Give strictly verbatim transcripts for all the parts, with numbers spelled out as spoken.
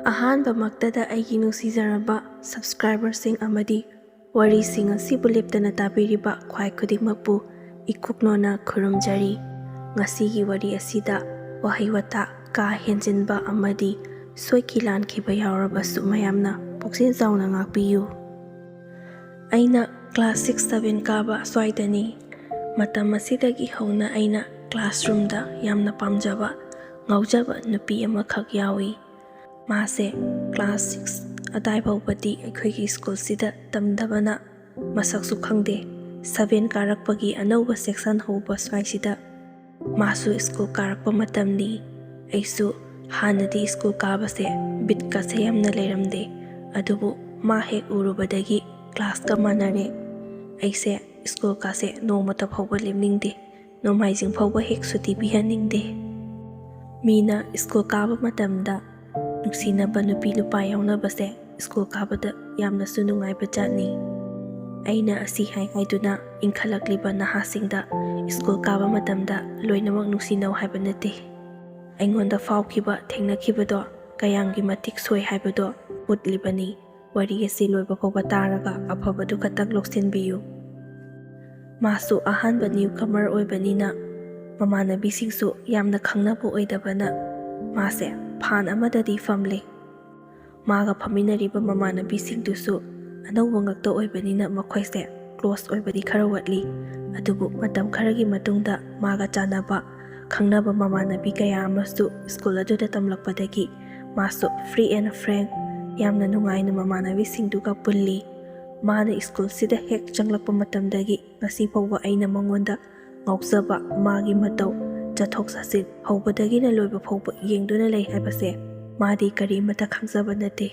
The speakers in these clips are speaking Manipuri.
ꯑꯍꯥꯟꯕꯃꯛꯇꯗ ꯑꯩꯒꯤ ꯅꯨꯡꯁꯤꯖꯔꯕ subscriberꯁꯤꯡ ꯑꯃꯗꯤ ꯋꯥꯔꯤꯁꯤꯡ ꯑꯁꯤꯕꯨ ꯂꯦꯞꯇꯅ ꯇꯥꯕꯤꯔꯤꯕ ꯈ꯭ꯋꯥꯏ ꯈꯨꯗꯤꯡꯃꯛꯄꯨ ꯏꯀꯨꯛꯅꯣꯅ ꯈꯨꯔꯨꯝꯖꯔꯤ꯫ ꯉꯁꯤꯒꯤ ꯋꯥꯔꯤ ꯑꯁꯤꯗ ꯋꯥꯍꯩ ꯋꯥꯇꯥ ꯀꯥ ꯍꯦꯟꯖꯤꯟꯕ ꯑꯃꯗꯤ ꯁꯣꯏꯈꯤ ꯂꯥꯟꯈꯤꯕ ꯌꯥꯎꯔꯕꯁꯨ ꯃꯌꯥꯝꯅ ꯄꯨꯛꯆꯦꯜ ꯆꯥꯎꯅ ꯉꯥꯛꯄꯤꯌꯨ꯫ ꯑꯩꯅ class six seven ꯀꯥꯕ ꯁ꯭ꯋꯥꯏꯗꯅꯤ꯫ ꯃꯇꯝ ꯑꯁꯤꯗꯒꯤ ꯍꯧꯅ ꯑꯩꯅ classroomꯗ ꯌꯥꯝꯅ ꯄꯥꯝꯖꯕ, ꯉꯥꯎꯖꯕ ꯅꯨꯄꯤ ꯑꯃꯈꯛ ꯌꯥꯎꯏ꯫ ꯃꯥꯁꯦ class six ꯑꯗꯥꯏ ꯐꯥꯎꯕꯗꯤ ꯑꯩꯈꯣꯏꯒꯤ schoolꯁꯤꯗ ꯇꯝꯗꯕꯅ ꯃꯁꯛꯁꯨ ꯈꯪꯗꯦ꯫ Seven ꯀꯥꯔꯛꯄꯒꯤ ꯑꯅꯧꯕ section ꯍꯧꯕ ꯁ꯭ꯋꯥꯏꯁꯤꯗ ꯃꯥꯁꯨ school ꯀꯥꯔꯛꯄ ꯃꯇꯝꯅꯤ꯫ ꯑꯩꯁꯨ ꯍꯥꯟꯅꯗꯤ school ꯀꯥꯕꯁꯦ ꯕꯤꯠꯀꯁꯦ ꯌꯥꯝꯅ ꯂꯩꯔꯝꯗꯦ, ꯑꯗꯨꯕꯨ ꯃꯥ ꯍꯦꯛ ꯎꯔꯨꯕꯗꯒꯤ classꯀ ꯃꯥꯟꯅꯔꯦ꯫ ꯑꯩꯁꯦ schoolꯀꯥꯁꯦ ꯅꯣꯡꯃꯇ ꯐꯥꯎꯕ ꯂꯦꯞꯅꯤꯡꯗꯦ, ꯅꯣꯡꯃꯥꯏꯖꯤꯡ ꯐꯥꯎꯕ ꯍꯦꯛ ꯁꯨꯇꯤ ꯄꯤꯍꯟꯅꯤꯡꯗꯦ꯫ ꯃꯤꯅ school ꯀꯥꯕ ꯃꯇꯝꯗ ꯅꯨꯡꯁꯤꯅꯕ ꯅꯨꯄꯤ ꯅꯨꯄꯥ ꯌꯥꯎꯅꯕꯁꯦ school ꯀꯥꯕꯗ ꯌꯥꯝꯅꯁꯨ ꯅꯨꯡꯉꯥꯏꯕ ꯖꯥꯠꯅꯤ꯫ ꯑꯩꯅ ꯑꯁꯤ ꯍꯥꯏ ꯍꯥꯏꯗꯨꯅ ꯏꯟꯈꯠꯂꯛꯂꯤꯕ ꯅꯍꯥꯁꯤꯡꯗ school ꯀꯥꯕ ꯃꯇꯝꯗ ꯂꯣꯏꯅꯃꯛ ꯅꯨꯡꯁꯤꯅꯧ ꯍꯥꯏꯕ ꯅꯠꯇꯦ꯫ ꯑꯩꯉꯣꯟꯗ ꯐꯥꯎꯈꯤꯕ, ꯊꯦꯡꯅꯈꯤꯕꯗꯣ ꯀꯌꯥꯝꯒꯤ ꯃꯇꯤꯛ ꯁꯣꯏ ꯍꯥꯏꯕꯗꯣ ꯎꯠꯂꯤꯕꯅꯤ꯫ ꯋꯥꯔꯤ ꯑꯁꯤ ꯂꯣꯏꯕ ꯐꯥꯎꯕ ꯇꯥꯔꯒ ꯑꯐꯕꯗꯨ ꯈꯛꯇꯪ ꯂꯧꯁꯤꯟꯕꯤꯌꯨ꯫ ꯃꯥꯁꯨ ꯑꯍꯥꯟꯕ newcomer ꯑꯣꯏꯕꯅꯤꯅ ꯃꯃꯥꯟꯅꯕꯤꯁꯤꯡꯁꯨ ꯌꯥꯝꯅ ꯈꯪꯅꯕ ꯑꯣꯏꯗꯕꯅ ꯃꯥꯁꯦ ꯐꯥꯟ ꯑꯃꯗꯗꯤ ꯐꯝꯂꯦ꯫ ꯃꯥꯒ ꯐꯝꯃꯤꯟꯅꯔꯤꯕ ꯃꯃꯥꯟꯅꯕꯤꯁꯤꯡꯗꯨꯁꯨ ꯑꯅꯧꯕ ꯉꯛꯇ ꯑꯣꯏꯕꯅꯤꯅ ꯃꯈꯣꯏꯁꯦ close ꯑꯣꯏꯕꯗꯤ ꯈꯔ ꯋꯥꯠꯂꯤ꯫ ꯑꯗꯨꯕꯨ ꯃꯇꯝ ꯈꯔꯒꯤ ꯃꯇꯨꯡꯗ ꯃꯥꯒ ꯆꯥꯟꯅꯕ, ꯈꯪꯅꯕ ꯃꯃꯥꯟꯅꯕꯤ ꯀꯌꯥ ꯑꯃꯁꯨ school ꯑꯗꯨꯗ ꯇꯝꯂꯛꯄꯗꯒꯤ ꯃꯥꯁꯨ free and frank, ꯌꯥꯝꯅ ꯅꯨꯡꯉꯥꯏꯅ ꯃꯃꯥꯟꯅꯕꯤꯁꯤꯡꯗꯨꯒ ꯄꯨꯜꯂꯤ꯫ ꯃꯥꯅ schoolꯁꯤꯗ ꯍꯦꯛ ꯆꯪꯂꯛꯄ ꯃꯇꯝꯗꯒꯤ ꯉꯁꯤ ꯐꯥꯎꯕ ꯑꯩꯅ ꯃꯉꯣꯟꯗ ꯉꯥꯎꯖꯕ, ꯃꯥꯒꯤ ꯃꯇꯧ, ꯆꯠꯊꯣꯛ ꯆꯠꯁꯤꯟ ꯍꯧꯕꯗꯒꯤꯅ ꯂꯣꯏꯕ ꯐꯥꯎꯕ ꯌꯦꯡꯗꯨꯅ ꯂꯩ ꯍꯥꯏꯕꯁꯦ ꯃꯥꯗꯤ ꯀꯔꯤꯃꯠꯇ ꯈꯪꯖꯕ ꯅꯠꯇꯦ꯫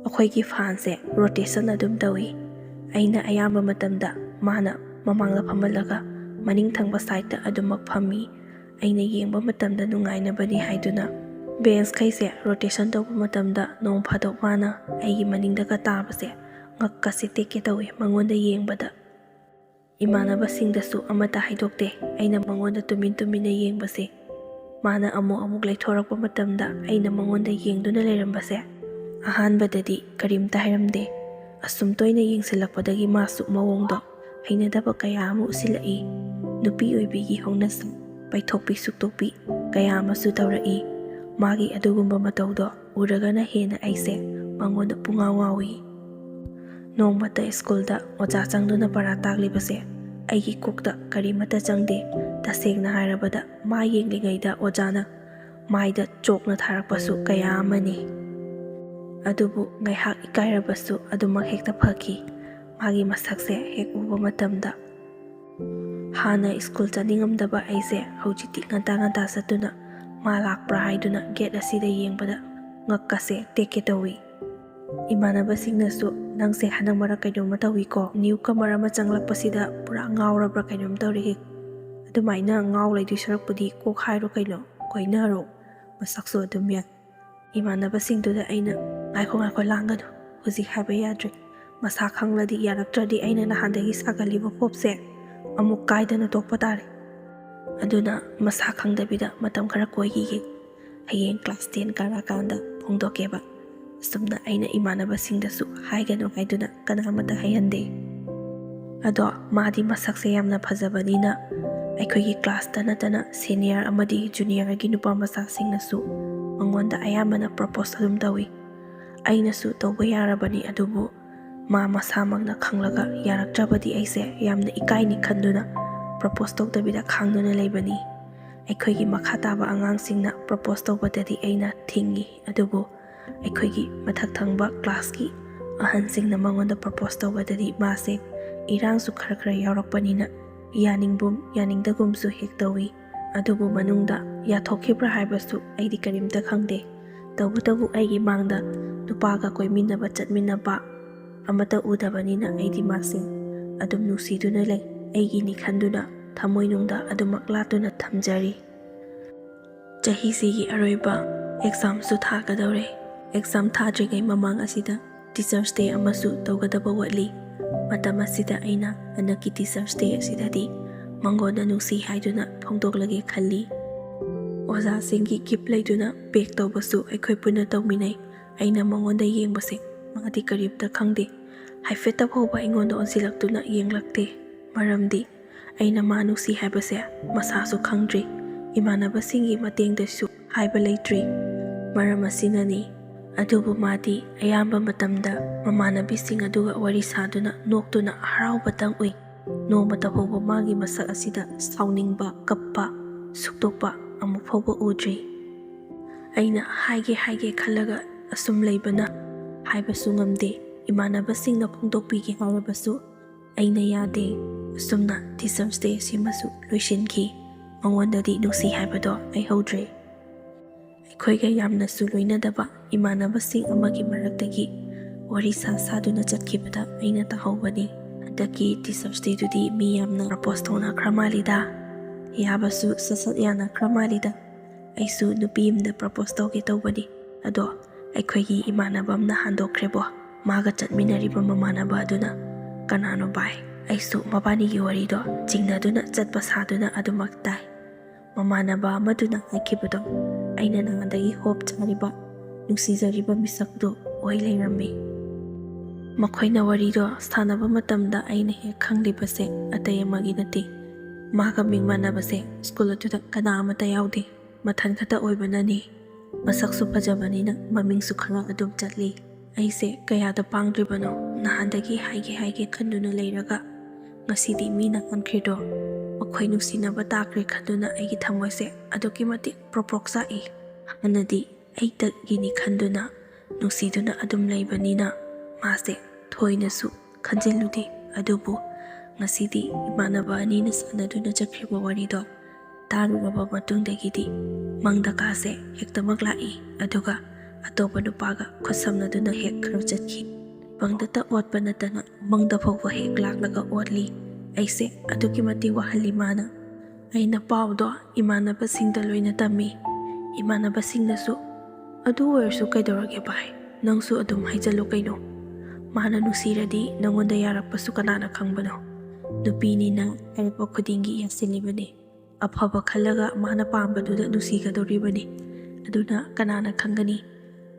ꯑꯩꯈꯣꯏꯒꯤ ꯐꯥꯟꯁꯦ rotation ꯑꯗꯨꯝ ꯇꯧꯏ꯫ ꯑꯩꯅ ꯑꯌꯥꯝꯕ ꯃꯇꯝꯗ ꯃꯥꯅ ꯃꯃꯥꯡꯗ ꯐꯝꯍꯜꯂꯒ ꯃꯅꯤꯡ ꯊꯪꯕ sideꯇ ꯑꯗꯨꯃꯛ ꯐꯝꯃꯤ꯫ ꯑꯩꯅ ꯌꯦꯡꯕ ꯃꯇꯝꯗ ꯅꯨꯡꯉꯥꯏꯅꯕꯅꯤ ꯍꯥꯏꯗꯨꯅ benchꯈꯩꯁꯦ rotation ꯇꯧꯕ ꯃꯇꯝꯗ ꯅꯣꯡ ꯐꯥꯗꯣꯛ ꯃꯥꯅ ꯑꯩꯒꯤ ꯃꯅꯤꯡꯗꯒ ꯇꯥꯕꯁꯦ ꯉꯛꯀꯁꯦ ꯇꯦꯛꯀꯦ ꯇꯧꯏ ꯃꯉꯣꯟꯗ ꯌꯦꯡꯕꯗ꯫ ꯏꯃꯥꯟꯅꯕꯁꯤꯡꯗꯁꯨ ꯑꯃꯠꯇ ꯍꯥꯏꯗꯣꯛꯇꯦ ꯑꯩꯅ ꯃꯉꯣꯟꯗ ꯇꯨꯃꯤꯟ ꯇꯨꯃꯤꯟꯅ ꯌꯦꯡꯕꯁꯦ꯫ ꯃꯥꯅ ꯑꯃꯨꯛ ꯑꯃꯨꯛ ꯂꯩꯊꯣꯔꯛꯄ ꯃꯇꯝꯗ ꯑꯩꯅ ꯃꯉꯣꯟꯗ ꯌꯦꯡꯗꯨꯅ ꯂꯩꯔꯝꯕꯁꯦ ꯑꯍꯥꯟꯕꯗꯗꯤ ꯀꯔꯤꯝꯇ ꯍꯥꯏꯔꯝꯗꯦ꯫ ꯑꯁꯨꯝ ꯇꯣꯏꯅ ꯌꯦꯡꯁꯤꯜꯂꯛꯄꯗꯒꯤ ꯃꯥꯁꯨ ꯃꯑꯣꯡꯗꯣ ꯍꯩꯅꯗꯕ ꯀꯌꯥ ꯑꯃ ꯎꯠꯁꯤꯜꯂꯛꯏ꯫ ꯅꯨꯄꯤ ꯑꯣꯏꯕꯤꯒꯤ ꯍꯧꯅꯁꯥ ꯄꯩꯊꯣꯛꯄꯤ ꯁꯨꯛꯇꯣꯛꯄꯤ ꯀꯌꯥ ꯑꯃꯁꯨ ꯇꯧꯔꯛꯏ꯫ ꯃꯥꯒꯤ ꯑꯗꯨꯒꯨꯝꯕ ꯃꯇꯧꯗꯣ ꯎꯔꯒꯅ ꯍꯦꯟꯅ ꯑꯩꯁꯦ ꯃꯉꯣꯟꯗ ꯄꯨꯡꯉꯥꯎ ꯉꯥꯎꯏ꯫ ꯅꯣꯡꯃꯇ ꯁ꯭ꯀꯨꯜꯗ ꯑꯣꯖꯥ ꯆꯪꯗꯨꯅ ꯄꯔꯥ ꯇꯥꯛꯂꯤꯕꯁꯦ ꯑꯩꯒꯤ ꯀꯣꯛꯇ ꯀꯔꯤꯃꯠꯇ ꯆꯪꯗꯦ꯫ ꯇꯁꯦꯡꯅ ꯍꯥꯏꯔꯕꯗ ꯃꯥ ꯌꯦꯡꯂꯤꯉꯩꯗ ꯑꯣꯖꯥꯅ ꯃꯥꯏꯗ ꯆꯣꯛꯅ ꯊꯥꯔꯛꯄꯁꯨ ꯀꯌꯥ ꯑꯃꯅꯤ꯫ ꯑꯗꯨꯕꯨ ꯉꯥꯏꯍꯥꯛ ꯏꯀꯥꯏꯔꯕꯁꯨ ꯑꯗꯨꯃꯛ ꯍꯦꯛꯇ ꯐꯈꯤ꯫ ꯃꯥꯒꯤ ꯃꯁꯛꯁꯦ ꯍꯦꯛ ꯎꯕ ꯃꯇꯝꯗ ꯍꯥꯟꯅ ꯁ꯭ꯀꯨꯜ ꯆꯠꯅꯤꯡꯉꯝꯗꯕ ꯑꯩꯁꯦ ꯍꯧꯖꯤꯛꯇꯤ ꯉꯟꯇꯥ ꯉꯟꯇꯥ ꯆꯠꯇꯨꯅ ꯃꯥ ꯂꯥꯛꯄ꯭ꯔꯥ ꯍꯥꯏꯗꯨꯅ ꯒꯦꯠ ꯑꯁꯤꯗ ꯌꯦꯡꯕꯗ ꯉꯛꯀꯁꯦ ꯇꯦꯛꯀꯦ ꯇꯧꯏ꯫ ꯏꯃꯥꯟꯅꯕꯁꯤꯡꯅꯁꯨ "ꯅꯪꯁꯦ ꯍꯟꯗꯛ ꯃꯔꯛ ꯀꯩꯅꯣꯝꯃ ꯇꯧꯏꯀꯣ, ꯅ꯭ꯌꯨ ꯀꯃꯔ ꯑꯃ ꯆꯪꯂꯛꯄꯁꯤꯗ ꯄꯨꯔꯥ ꯉꯥꯎꯔꯕ꯭ꯔꯥ ꯀꯩꯅꯣꯝ ꯇꯧꯔꯦꯍꯦ꯫ ꯑꯗꯨꯃꯥꯏꯅ ꯉꯥꯎ ꯂꯩꯗꯣꯏ ꯁꯔꯨꯛꯄꯨꯗꯤ ꯀꯣꯛ ꯍꯥꯏꯔꯣ ꯀꯩꯅꯣ, ꯀꯣꯏꯅꯔꯣ, ꯃꯁꯛꯁꯨ ꯑꯗꯨꯝ ꯌꯥꯏ"꯫ ꯏꯃꯥꯟꯅꯕꯁꯤꯡꯗꯨꯗ ꯑꯩꯅ "ꯉꯥꯏꯈꯣ ꯉꯥꯏꯈꯣ, ꯂꯥꯡꯒꯅꯨ, ꯍꯧꯖꯤꯛ ꯍꯥꯏꯕ ꯌꯥꯗ꯭ꯔꯤ꯫ ꯃꯁꯥ ꯈꯪꯂꯗꯤ ꯌꯥꯔꯛꯇ꯭ꯔꯗꯤ ꯑꯩꯅ ꯅꯍꯥꯟꯗꯒꯤ ꯁꯥꯒꯠꯂꯤꯕ ꯀꯣꯛꯁꯦ ꯑꯃꯨꯛ ꯀꯥꯏꯗꯅ ꯇꯣꯛꯄ ꯇꯥꯔꯦ꯫ ꯑꯗꯨꯅ ꯃꯁꯥ ꯈꯪꯗꯕꯤꯗ ꯃꯇꯝ ꯈꯔ ꯀꯣꯏꯈꯤꯒꯦ꯫ ꯍꯌꯦꯡ ꯀ꯭ꯂꯥꯁ ꯇꯦꯟ ꯀꯥꯔꯛꯑꯀꯥꯟꯗ ꯐꯣꯡꯗꯣꯛꯀꯦꯕ"꯫ ꯑꯁꯨꯝꯅ ꯑꯩꯅ ꯏꯃꯥꯟꯅꯕꯁꯤꯡꯗꯁꯨ ꯍꯥꯏꯒꯅꯨ ꯍꯥꯏꯗꯨꯅ ꯀꯅꯥ ꯑꯃꯠꯇ ꯍꯥꯏꯍꯟꯗꯦ꯫ ꯑꯗꯣ ꯃꯥꯗꯤ ꯃꯁꯛꯁꯦ ꯌꯥꯝꯅ ꯐꯖꯕꯅꯤꯅ ꯑꯩꯈꯣꯏꯒꯤ ꯀ꯭ꯂꯥꯁꯇ ꯅꯠꯇꯅ ꯁꯦꯅꯤꯌꯔ ꯑꯃꯗꯤ ꯖꯨꯅꯤꯌꯔꯒꯤ ꯅꯨꯄꯥ ꯃꯆꯥꯁꯤꯡꯅꯁꯨ ꯃꯉꯣꯟꯗ ꯑꯌꯥꯝꯕꯅ ꯄ꯭ꯔꯣꯄꯣꯁ ꯑꯗꯨꯝ ꯇꯧꯏ꯫ ꯑꯩꯅꯁꯨ ꯇꯧꯕ ꯌꯥꯔꯕꯅꯤ, ꯑꯗꯨꯕꯨ ꯃꯥ ꯃꯁꯥꯃꯛꯅ ꯈꯪꯂꯒ ꯌꯥꯔꯛꯇ꯭ꯔꯕꯗꯤ ꯑꯩꯁꯦ ꯌꯥꯝꯅ ꯏꯀꯥꯏꯅꯤ ꯈꯟꯗꯨꯅ ꯄ꯭ꯔꯣꯄꯣꯁ ꯇꯧꯗꯕꯤꯗ ꯈꯥꯡꯗꯨꯅ ꯂꯩꯕꯅꯤ꯫ ꯑꯩꯈꯣꯏꯒꯤ ꯃꯈꯥ ꯇꯥꯕ ꯑꯉꯥꯡꯁꯤꯡꯅ ꯄ꯭ꯔꯣꯄꯣꯁ ꯇꯧꯕꯗꯗꯤ ꯑꯩꯅ ꯊꯤꯡꯉꯤ, ꯑꯗꯨꯕꯨ ꯑꯩꯈꯣꯏꯒꯤ ꯃꯊꯛ ꯊꯪꯕ ꯀ꯭ꯂꯥꯁꯀꯤ ꯑꯍꯟꯁꯤꯡꯅ ꯃꯉꯣꯟꯗ ꯄ꯭ꯔꯣꯄꯣꯁ ꯇꯧꯕꯗꯗꯤ ꯃꯥꯁꯦ ꯏꯔꯥꯡꯁꯨ ꯈꯔ ꯈꯔ ꯌꯥꯎꯔꯛꯄꯅꯤꯅ ꯌꯥꯅꯤꯡꯒꯨꯝ ꯌꯥꯅꯤꯡꯗꯒꯨꯝꯁꯨ ꯍꯦꯛ ꯇꯧꯏ꯫ ꯑꯗꯨꯕꯨ ꯃꯅꯨꯡꯗ ꯌꯥꯊꯣꯛꯈꯤꯕ꯭ꯔꯥ ꯍꯥꯏꯕꯁꯨ ꯑꯩꯗꯤ ꯀꯔꯤꯝꯇ ꯈꯪꯗꯦ꯫ ꯇꯧꯕꯇꯕꯨ ꯑꯩꯒꯤ ꯃꯥꯡꯗ ꯅꯨꯄꯥꯒ ꯀꯣꯏꯃꯤꯟꯅꯕ ꯆꯠꯃꯤꯟꯅꯕ ꯑꯃꯠꯇ ꯎꯗꯕꯅꯤꯅ ꯑꯩꯗꯤ ꯃꯥꯁꯦ ꯑꯗꯨꯝ ꯅꯨꯡꯁꯤꯗꯨꯅ ꯂꯩ꯫ ꯑꯩꯒꯤꯅꯤ ꯈꯟꯗꯨꯅ ꯊꯃꯣꯏꯅꯨꯡꯗ ꯑꯗꯨꯃꯛ ꯂꯥꯠꯇꯨꯅ ꯊꯝꯖꯔꯤ꯫ ꯆꯍꯤꯁꯤꯒꯤ ꯑꯔꯣꯏꯕ ꯑꯦꯛꯖꯥꯝꯁꯨ ꯊꯥꯒꯗꯧꯔꯦ꯫ ꯑꯦꯛꯖꯥꯝ ꯊꯥꯗ꯭ꯔꯤꯉꯩ ꯃꯃꯥꯡ ꯑꯁꯤꯗ ꯇꯤꯆꯔꯁ ꯗꯦ ꯑꯃꯁꯨ ꯇꯧꯒꯗꯕ ꯋꯥꯠꯂꯤ꯫ ꯃꯇꯝ ꯑꯁꯤꯗ ꯑꯩꯅ ꯍꯟꯗꯛꯀꯤ ꯇꯤꯆꯔꯁ ꯗꯦ ꯑꯁꯤꯗꯗꯤ ꯃꯉꯣꯟꯗ ꯅꯨꯡꯁꯤ ꯍꯥꯏꯗꯨꯅ ꯐꯣꯡꯗꯣꯛꯂꯒꯦ ꯈꯜꯂꯤ꯫ ꯑꯣꯖꯥꯁꯤꯡꯒꯤ ꯒꯤꯐ ꯂꯩꯗꯨꯅ ꯄꯦꯛ ꯇꯧꯕꯁꯨ ꯑꯩꯈꯣꯏ ꯄꯨꯟꯅ ꯇꯧꯃꯤꯟꯅꯩ꯫ ꯑꯩꯅ ꯃꯉꯣꯟꯗ ꯌꯦꯡꯕꯁꯦ ꯃꯥꯗꯤ ꯀꯔꯤꯝꯇ ꯈꯪꯗꯦ꯫ ꯍꯥꯏꯐꯦꯠꯇ ꯐꯥꯎꯕ ꯑꯩꯉꯣꯟꯗ ꯑꯣꯟꯁꯤꯜꯂꯛꯇꯨꯅ ꯌꯦꯡꯂꯛꯇꯦ꯫ ꯃꯔꯝꯗꯤ ꯑꯩꯅ ꯃꯥ ꯅꯨꯡꯁꯤ ꯍꯥꯏꯕꯁꯦ ꯃꯁꯥꯁꯨ ꯈꯪꯗ꯭ꯔꯤ, ꯏꯃꯥꯟꯅꯕꯁꯤꯡꯒꯤ ꯃꯇꯦꯡꯗꯁꯨ ꯍꯥꯏꯕ ꯂꯩꯇ꯭ꯔꯤ꯫ ꯃꯔꯝ ꯑꯁꯤꯅꯅꯤ꯫ ꯑꯗꯨꯕꯨ ꯃꯥꯗꯤ ꯑꯌꯥꯝꯕ ꯃꯇꯝꯗ ꯃꯃꯥꯟꯅꯕꯤꯁꯤꯡ ꯑꯗꯨꯒ ꯋꯥꯔꯤ ꯁꯥꯗꯨꯅ ꯅꯣꯛꯇꯨꯅ ꯍꯔꯥꯎꯕꯇꯪ ꯎꯏ꯫ ꯅꯣꯡꯃꯇ ꯐꯥꯎꯕ ꯃꯥꯒꯤ ꯃꯁꯛ ꯑꯁꯤꯗ ꯁꯥꯎꯅꯤꯡꯕ, ꯀꯞꯄ, ꯁꯨꯛꯇꯣꯛꯄ ꯑꯃꯨꯛ ꯐꯥꯎꯕ ꯎꯗ꯭ꯔꯤ꯫ ꯑꯩꯅ ꯍꯥꯏꯒꯦ ꯍꯥꯏꯒꯦ ꯈꯜꯂꯒ ꯑꯁꯨꯝ ꯂꯩꯕꯅ ꯍꯥꯏꯕꯁꯨ ꯉꯝꯗꯦ꯫ ꯏꯃꯥꯟꯅꯕꯁꯤꯡꯅ ꯐꯣꯡꯗꯣꯛꯄꯤꯒꯦ ꯍꯥꯏꯔꯕꯁꯨ ꯑꯩꯅ ꯌꯥꯗꯦ꯫ ꯑꯁꯨꯝꯅ Teachers' Day ꯑꯁꯤꯃꯁꯨ ꯂꯣꯏꯁꯤꯟꯈꯤ꯫ ꯃꯉꯣꯟꯗꯗꯤ ꯅꯨꯡꯁꯤ ꯍꯥꯏꯕꯗꯣ ꯑꯩ ꯍꯧꯗ꯭ꯔꯦ꯫ ꯑꯩꯈꯣꯏꯒ ꯌꯥꯝꯅꯁꯨ ꯂꯣꯏꯅꯗꯕ ꯏꯃꯥꯟꯅꯕꯁꯤꯡ ꯑꯃꯒꯤ ꯃꯔꯛꯇꯒꯤ ꯋꯥꯔꯤ ꯁꯥ ꯁꯥꯗꯨꯅ ꯆꯠꯈꯤꯕꯗ ꯑꯩꯅ ꯇꯥꯍꯧꯕꯅꯤ꯫ "ꯍꯟꯗꯛꯀꯤ Teachers' Dayꯗꯨꯗꯤ ꯃꯤ ꯌꯥꯝꯅ propose ꯇꯧꯅꯈ꯭ꯔ ꯃꯥꯜꯂꯤꯗ꯫ ꯌꯥꯕꯁꯨ ꯁꯠ ꯁꯠ ꯌꯥꯅꯈ꯭ꯔ ꯃꯥꯜꯂꯤꯗ꯫ ꯑꯩꯁꯨ ꯅꯨꯄꯤ ꯑꯃꯗ propose ꯇꯧꯒꯦ ꯇꯧꯕꯅꯤ꯫ ꯑꯗꯣ ꯑꯩꯈꯣꯏꯒꯤ ꯏꯃꯥꯟꯅꯕ ꯑꯃꯅ ꯍꯟꯗꯣꯛꯈ꯭ꯔꯦꯕꯣ꯫ ꯃꯥꯒ ꯆꯠꯃꯤꯟꯅꯔꯤꯕ ꯃꯃꯥꯟꯅꯕ ꯑꯗꯨꯅ ꯀꯅꯥꯅꯣ ꯚꯥꯏ? ꯑꯩꯁꯨ ꯃꯕꯥꯅꯤꯒꯤ ꯋꯥꯔꯤꯗꯣ ꯆꯤꯡꯅꯗꯨꯅ ꯆꯠꯄ ꯁꯥꯗꯨꯅ ꯑꯗꯨꯃꯛ ꯇꯥꯏ꯫ ꯃꯃꯥꯟꯅꯕ ꯑꯃꯗꯨꯅ ꯍꯥꯏꯈꯤꯕꯗꯣ ꯑꯩꯅ ꯅꯍꯥꯟꯗꯒꯤ hope ꯆꯥꯔꯤꯕ, ꯅꯨꯡꯁꯤꯖꯔꯤꯕ ꯃꯤꯁꯛꯇꯨ ꯑꯣꯏ ꯂꯩꯔꯝꯃꯤ꯫" ꯃꯈꯣꯏꯅ ꯋꯥꯔꯤꯗꯣ ꯁꯥꯟꯅꯕ ꯃꯇꯝꯗ ꯑꯩꯅ ꯍꯦꯛ ꯈꯪꯂꯤꯕꯁꯦ ꯑꯇꯩ ꯑꯃꯒꯤ ꯅꯠꯇꯦ꯫ ꯃꯥꯒ ꯃꯤꯡ ꯃꯥꯟꯅꯕꯁꯦ ꯁ꯭ꯀꯨꯜ ꯑꯗꯨꯗ ꯀꯅꯥ ꯑꯃꯠꯇ ꯌꯥꯎꯗꯦ꯫ ꯃꯊꯟ ꯈꯛꯇ ꯑꯣꯏꯕꯅꯅꯤ꯫ ꯃꯁꯛꯁꯨ ꯐꯖꯕꯅꯤꯅ ꯃꯃꯤꯡꯁꯨ ꯈꯔ ꯑꯗꯨꯝ ꯆꯠꯂꯤ꯫ ꯑꯩꯁꯦ ꯀꯌꯥꯗ ꯄꯥꯡꯗ꯭ꯔꯤꯕꯅꯣ꯫ ꯅꯍꯥꯟꯗꯒꯤ ꯍꯥꯏꯒꯦ ꯍꯥꯏꯒꯦ ꯈꯟꯗꯨꯅ ꯂꯩꯔꯒ ꯉꯁꯤꯗꯤ ꯃꯤꯅ ꯍꯟꯈ꯭ꯔꯤꯗꯣ ꯃꯈꯣꯏ ꯅꯨꯡꯁꯤꯅꯕ ꯇꯥꯈ꯭ꯔꯦ ꯈꯟꯗꯨꯅ ꯑꯩꯒꯤ ꯊꯃꯣꯏꯁꯦ ꯑꯗꯨꯛꯀꯤ ꯃꯇꯤꯛ ꯄ꯭ꯔꯣꯛ ꯄ꯭ꯔꯣꯛ ꯆꯥꯛꯏ꯫ ꯍꯥꯟꯅꯗꯤ ꯑꯩꯇꯒꯤꯅꯤ ꯈꯟꯗꯨꯅ ꯅꯨꯡꯁꯤꯗꯨꯅ ꯑꯗꯨꯝ ꯂꯩꯕꯅꯤꯅ ꯃꯥꯁꯦ ꯊꯣꯏꯅꯁꯨ ꯈꯟꯖꯤꯜꯂꯨꯗꯦ꯫ ꯑꯗꯨꯕꯨ ꯉꯁꯤꯗꯤ ꯏꯃꯥꯟꯅꯕ ꯑꯅꯤꯅ ꯁꯥꯟꯅꯗꯨꯅ ꯆꯠꯈ꯭ꯔꯤꯕ ꯋꯥꯔꯤꯗꯣ ꯇꯥꯔꯨꯔꯕ ꯃꯇꯨꯡꯗꯒꯤꯗꯤ ꯃꯪꯗꯀꯥꯁꯦ ꯍꯦꯛꯇꯃꯛ ꯂꯥꯛꯏ꯫ ꯑꯗꯨꯒ ꯑꯇꯣꯞꯄ ꯅꯨꯄꯥꯒ ꯈꯨꯠꯁꯝꯅꯗꯨꯅ ꯍꯦꯛ ꯈꯔ ꯆꯠꯈꯤ꯫ ꯃꯪꯗꯇ ꯑꯣꯠꯄ ꯅꯠꯇꯅ ꯃꯪꯗ ꯐꯥꯎꯕ ꯍꯦꯛ ꯂꯥꯛꯂꯒ ꯑꯣꯠꯂꯤ꯫ ꯑꯩꯁꯦ ꯑꯗꯨꯛꯀꯤ ꯃꯇꯤꯛ ꯋꯥꯍꯜꯂꯤ ꯃꯥꯅ꯫ ꯑꯩꯅ ꯄꯥꯎꯗꯣ ꯏꯃꯥꯟꯅꯕꯁꯤꯡꯗ ꯂꯣꯏꯅ ꯇꯝꯃꯤ꯫ ꯏꯃꯥꯟꯅꯕꯁꯤꯡꯅꯁꯨ, "ꯑꯗꯨ ꯑꯣꯏꯔꯁꯨ ꯀꯩꯗꯧꯔꯒꯦ ꯚꯥꯏ? ꯅꯪꯁꯨ ꯑꯗꯨꯝ ꯍꯥꯏꯖꯜꯂꯨ ꯀꯩꯅꯣ꯫ ꯃꯥꯅ ꯅꯨꯡꯁꯤꯔꯗꯤ ꯅꯪꯉꯣꯟꯗ ꯌꯥꯔꯛꯄꯁꯨ ꯀꯅꯥꯅ ꯈꯪꯕꯅꯣ? ꯅꯨꯄꯤꯅꯤꯅ ꯍꯥꯏꯔꯛꯄ ꯈꯨꯗꯤꯡꯒꯤ ꯌꯥꯁꯤꯜꯂꯤꯕꯅꯤ꯫" ꯑꯐꯕ ꯈꯜꯂꯒ ꯃꯥꯅ ꯄꯥꯝꯕꯗꯨꯗ ꯅꯨꯡꯁꯤꯒꯗꯧꯔꯤꯕꯅꯤ꯫ ꯑꯗꯨꯅ ꯀꯅꯥꯅ ꯈꯪꯒꯅꯤ,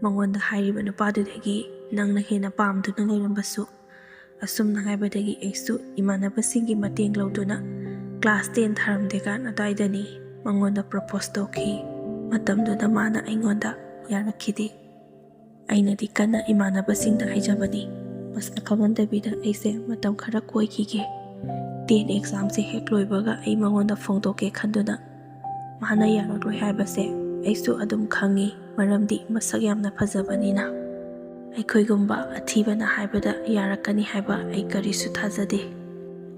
ꯃꯉꯣꯟꯗ ꯍꯥꯏꯔꯤꯕ ꯅꯨꯄꯥꯗꯨꯗꯒꯤ ꯅꯪꯅ ꯍꯦꯟꯅ ꯄꯥꯝꯗꯨꯅ ꯂꯩꯔꯝꯕꯁꯨ꯫ ꯑꯁꯨꯝꯅ ꯍꯥꯏꯕꯗꯒꯤ ꯑꯩꯁꯨ ꯏꯃꯥꯟꯅꯕꯁꯤꯡꯒꯤ ꯃꯇꯦꯡ ꯂꯧꯗꯨꯅ class ten ꯊꯥꯔꯝꯗꯦꯀꯥꯟ ꯑꯗꯨꯋꯥꯏꯗꯅꯤ ꯃꯉꯣꯟꯗ propose ꯇꯧꯈꯤ꯫ ꯃꯇꯝꯗꯨꯗ ꯃꯥꯅ ꯑꯩꯉꯣꯟꯗ ꯌꯥꯔꯛꯈꯤꯗꯦ꯫ ꯑꯩꯅꯗꯤ ꯀꯟꯅ ꯏꯃꯥꯟꯅꯕꯁꯤꯡꯗ ꯍꯥꯏꯖꯕꯅꯤ, ꯃꯁꯛ ꯈꯪꯍꯟꯗꯕꯤꯗ ꯑꯩꯁꯦ ꯃꯇꯝ ꯈꯔ ꯀꯣꯏꯈꯤꯒꯦ꯫ Ten examꯁꯦ ꯍꯦꯛ ꯂꯣꯏꯕꯒ ꯑꯩ ꯃꯉꯣꯟꯗ ꯐꯣꯡꯗꯣꯛꯀꯦ ꯈꯟꯗꯨꯅ꯫ ꯃꯥꯅ ꯌꯥꯔꯛꯂꯣꯏ ꯍꯥꯏꯕꯁꯦ ꯑꯩꯁꯨ ꯑꯗꯨꯝ ꯈꯪꯉꯤ, ꯃꯔꯝꯗꯤ ꯃꯁꯛ ꯌꯥꯝꯅ ꯐꯖꯕꯅꯤꯅ꯫ ꯑꯩꯈꯣꯏꯒꯨꯝꯕ ꯑꯊꯤꯕꯅ ꯍꯥꯏꯕꯗ ꯌꯥꯔꯛꯀꯅꯤ ꯍꯥꯏꯕ ꯑꯩ ꯀꯔꯤꯁꯨ ꯊꯥꯖꯗꯦ꯫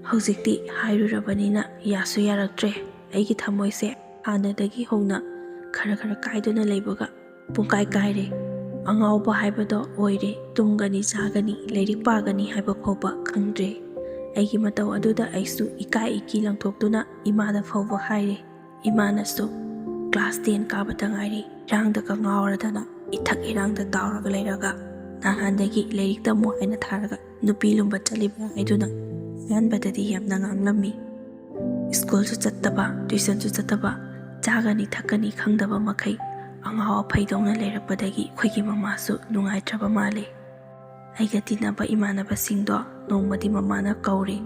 ꯍꯧꯖꯤꯛꯇꯤ ꯍꯥꯏꯔꯨꯔꯕꯅꯤꯅ ꯌꯥꯁꯨ ꯌꯥꯔꯛꯇ꯭ꯔꯦ꯫ ꯑꯩꯒꯤ ꯊꯃꯣꯏꯁꯦ ꯍꯥꯟꯅꯗꯒꯤ ꯍꯧꯅ ꯈꯔ ꯈꯔ ꯀꯥꯏꯗꯨꯅ ꯂꯩꯕꯒ ꯄꯨꯡꯀꯥꯏ ꯀꯥꯏꯔꯦ꯫ ꯑꯉꯥꯎꯕ ꯍꯥꯏꯕꯗꯣ ꯑꯣꯏꯔꯦ꯫ ꯇꯨꯝꯒꯅꯤ, ꯆꯥꯒꯅꯤ, ꯂꯥꯏꯔꯤꯛ ꯄꯥꯒꯅꯤ ꯍꯥꯏꯕ ꯐꯥꯎꯕ ꯈꯪꯗ꯭ꯔꯦ꯫ ꯑꯩꯒꯤ ꯃꯇꯧ ꯑꯗꯨꯗ ꯑꯩꯁꯨ ꯏꯀꯥꯏ ꯏꯀꯤ ꯂꯪꯊꯣꯛꯇꯨꯅ ꯏꯃꯥꯗ ꯐꯥꯎꯕ ꯍꯥꯏꯔꯦ꯫ ꯏꯃꯥꯅꯁꯨ class ten ꯀꯥꯕꯇ ꯉꯥꯏꯔꯤ, ꯏꯔꯥꯡꯗꯒ ꯉꯥꯎꯔꯗꯅ ꯏꯊꯛ ꯏꯔꯥꯡꯗ ꯇꯥꯎꯔꯒ ꯂꯩꯔꯒ, ꯅꯍꯥꯟꯗꯒꯤ ꯂꯥꯏꯔꯤꯛ ꯇꯝꯃꯣ ꯍꯥꯏꯅ ꯊꯥꯔꯒ ꯅꯨꯄꯤ ꯂꯨꯝꯕ ꯆꯠꯂꯤꯕ꯭ꯔꯥ ꯍꯥꯏꯗꯨꯅ ꯑꯍꯥꯟꯕꯗꯗꯤ ꯌꯥꯝꯅ ꯉꯥꯡꯂꯝꯃꯤ꯫ ꯁ꯭ꯀꯨꯜꯁꯨ ꯆꯠꯇꯕ, tuitionꯁꯨ ꯆꯠꯇꯕ, ꯆꯥꯒꯅꯤ ꯊꯛꯀꯅꯤ ꯈꯪꯗꯕ ꯃꯈꯩ ꯑꯉꯥꯎ ꯑꯐꯩꯗꯧꯅ ꯂꯩꯔꯛꯄꯗꯒꯤ ꯑꯩꯈꯣꯏꯒꯤ ꯃꯃꯥꯁꯨ ꯅꯨꯡꯉꯥꯏꯇ꯭ꯔꯕ ꯃꯥꯜꯂꯦ꯫ ꯑꯩꯒ ꯇꯤꯟꯅꯕ ꯏꯃꯥꯟꯅꯕꯁꯤꯡꯗꯣ ꯅꯣꯡꯃꯗꯤ ꯃꯃꯥꯅ ꯀꯧꯔꯦ꯫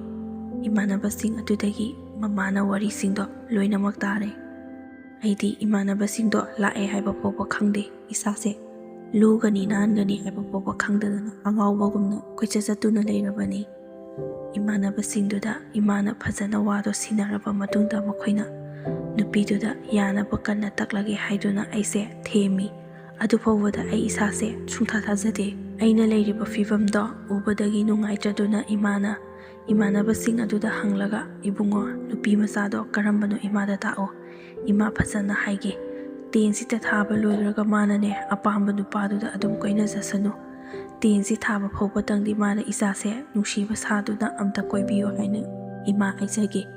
ꯏꯃꯥꯟꯅꯕꯁꯤꯡ ꯑꯗꯨꯗꯒꯤ ꯃꯃꯥꯅ ꯋꯥꯔꯤꯁꯤꯡꯗꯣ ꯂꯣꯏꯅꯃꯛ ꯇꯥꯔꯦ꯫ ꯑꯩꯗꯤ ꯏꯃꯥꯟꯅꯕꯁꯤꯡꯗꯣ ꯂꯥꯛꯑꯦ ꯍꯥꯏꯕ ꯐꯥꯎꯕ ꯈꯪꯗꯦ꯫ ꯏꯁꯥꯁꯦ ꯂꯨꯒꯅꯤ ꯅꯥꯟꯒꯅꯤ ꯍꯥꯏꯕ ꯐꯥꯎꯕ ꯈꯪꯗꯗꯅ ꯑꯉꯥꯎꯕꯒꯨꯝꯅ ꯀꯣꯏꯆꯠ ꯆꯠꯇꯨꯅ ꯂꯩꯔꯕꯅꯤ꯫ ꯏꯃꯥꯟꯅꯕꯁꯤꯡꯗꯨꯗ ꯏꯃꯥꯅ ꯐꯖꯅ ꯋꯥꯗꯣ ꯁꯤꯟꯅꯔꯕ ꯃꯇꯨꯡꯗ ꯃꯈꯣꯏꯅ ꯅꯨꯄꯤꯗꯨꯗ ꯌꯥꯅꯕ ꯀꯟꯅ ꯇꯛꯂꯒꯦ ꯍꯥꯏꯗꯨꯅ ꯑꯩꯁꯦ ꯊꯦꯝꯃꯤ꯫ ꯑꯗꯨ ꯐꯥꯎꯕꯗ ꯑꯩ ꯏꯁꯥꯁꯦ ꯁꯨꯡꯊꯥ ꯊꯥꯖꯗꯦ꯫ ꯑꯩꯅ ꯂꯩꯔꯤꯕ ꯐꯤꯕꯝꯗꯣ ꯎꯕꯗꯒꯤ ꯅꯨꯡꯉꯥꯏꯇ꯭ꯔꯗꯨꯅ ꯏꯃꯥꯅ ꯏꯃꯥꯟꯅꯕꯁꯤꯡ ꯑꯗꯨꯗ ꯍꯪꯂꯒ, "ꯏꯕꯨꯡꯉꯣ, ꯅꯨꯄꯤ ꯃꯆꯥꯗꯣ ꯀꯔꯝꯕꯅꯣ ꯏꯃꯥꯗ ꯇꯥꯛꯑꯣ꯫ ꯏꯃꯥ ꯐꯖꯅ ꯍꯥꯏꯒꯦ꯫ Tenꯁꯤꯇ ꯊꯥꯕ ꯂꯣꯏꯔꯒ ꯃꯥꯅꯅꯦ ꯑꯄꯥꯝꯕ ꯅꯨꯄꯥꯗꯨꯗ ꯑꯗꯨꯝ ꯀꯣꯏꯅꯖꯁꯅꯨ꯫ Tenꯁꯤ ꯊꯥꯕ ꯐꯥꯎꯕꯇꯪꯗꯤ ꯃꯥꯅ ꯏꯆꯥꯁꯦ ꯅꯨꯡꯁꯤꯕ ꯁꯥꯗꯨꯅ ꯑꯝꯇ ꯀꯣꯏꯕꯤꯌꯨ ꯍꯥꯏꯅ ꯏꯃꯥ ꯍꯥꯏꯖꯒꯦ꯫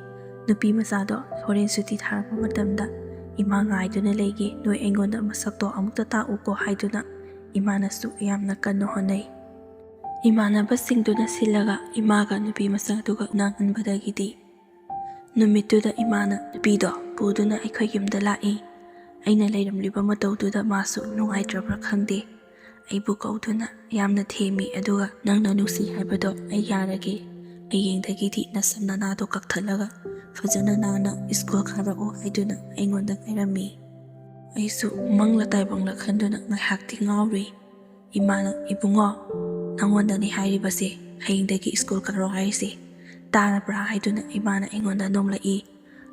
ꯅꯨꯄꯤ ꯃꯆꯥꯗꯣ ꯍꯣꯔꯦꯟ ꯁꯨꯇꯤ ꯊꯥꯔꯛꯄ ꯃꯇꯝꯗ ꯏꯃꯥ ꯉꯥꯏꯗꯨꯅ ꯂꯩꯒꯦ, ꯅꯣꯏ ꯑꯩꯉꯣꯟꯗ ꯃꯁꯛꯇꯣ ꯑꯃꯨꯛꯇ ꯇꯥꯛꯎꯀꯣ" ꯍꯥꯏꯗꯨꯅ ꯏꯃꯥꯅꯁꯨ ꯌꯥꯝꯅ ꯀꯟꯅ ꯍꯣꯠꯅꯩ꯫ ꯏꯃꯥꯟꯅꯕꯁꯤꯡꯗꯨꯅ ꯁꯤꯜꯂꯒ ꯏꯃꯥꯒ ꯅꯨꯄꯤ ꯃꯆꯥꯗꯨꯒ ꯎꯅꯍꯟꯕꯗꯒꯤꯗꯤ ꯅꯨꯃꯤꯠꯇꯨꯗ ꯏꯃꯥꯅ ꯅꯨꯄꯤꯗꯣ ꯄꯨꯗꯨꯅ ꯑꯩꯈꯣꯏ ꯌꯨꯝꯗ ꯂꯥꯛꯏ꯫ ꯑꯩꯅ ꯂꯩꯔꯝꯂꯤꯕ ꯃꯇꯧꯗꯨꯗ ꯃꯥꯁꯨ ꯅꯨꯡꯉꯥꯏꯇ꯭ꯔꯕ꯭ꯔꯥ ꯈꯪꯗꯦ, ꯑꯩꯕꯨ ꯀꯧꯗꯨꯅ ꯌꯥꯝꯅ ꯊꯦꯝꯃꯤ꯫ ꯑꯗꯨꯒ "ꯅꯪꯅ ꯅꯨꯡꯁꯤ ꯍꯥꯏꯕꯗꯣ ꯑꯩ ꯌꯥꯔꯒꯦ, ꯍꯌꯦꯡꯗꯒꯤꯗꯤ ꯅꯁꯝ ꯅꯅꯥꯗꯣ ꯀꯛꯊꯠꯂꯒ ꯐꯖꯅ ꯅꯥꯟꯅ ꯁ꯭ꯀꯨꯜ ꯀꯥꯔꯛꯑꯣ" ꯍꯥꯏꯗꯨꯅ ꯑꯩꯉꯣꯟꯗ ꯍꯥꯏꯔꯝꯃꯤ꯫ ꯑꯩꯁꯨ ꯃꯪꯂ ꯇꯥꯏꯕꯪꯂ ꯈꯟꯗꯨꯅ ꯉꯥꯏꯍꯥꯛꯇꯤ ꯉꯥꯎꯔꯨꯏ꯫ ꯏꯃꯥꯅ, "ꯏꯕꯨꯡꯉꯣ, ꯅꯪꯉꯣꯟꯗꯅꯤ ꯍꯥꯏꯔꯤꯕꯁꯦ, ꯍꯌꯦꯡꯗꯒꯤ ꯁ꯭ꯀꯨꯜ ꯀꯥꯔꯣ ꯍꯥꯏꯔꯤꯁꯦ, ꯇꯥꯔꯕ꯭ꯔꯥ?" ꯍꯥꯏꯗꯨꯅ ꯏꯃꯥꯅ ꯑꯩꯉꯣꯟꯗ ꯅꯣꯝꯂꯛꯏ꯫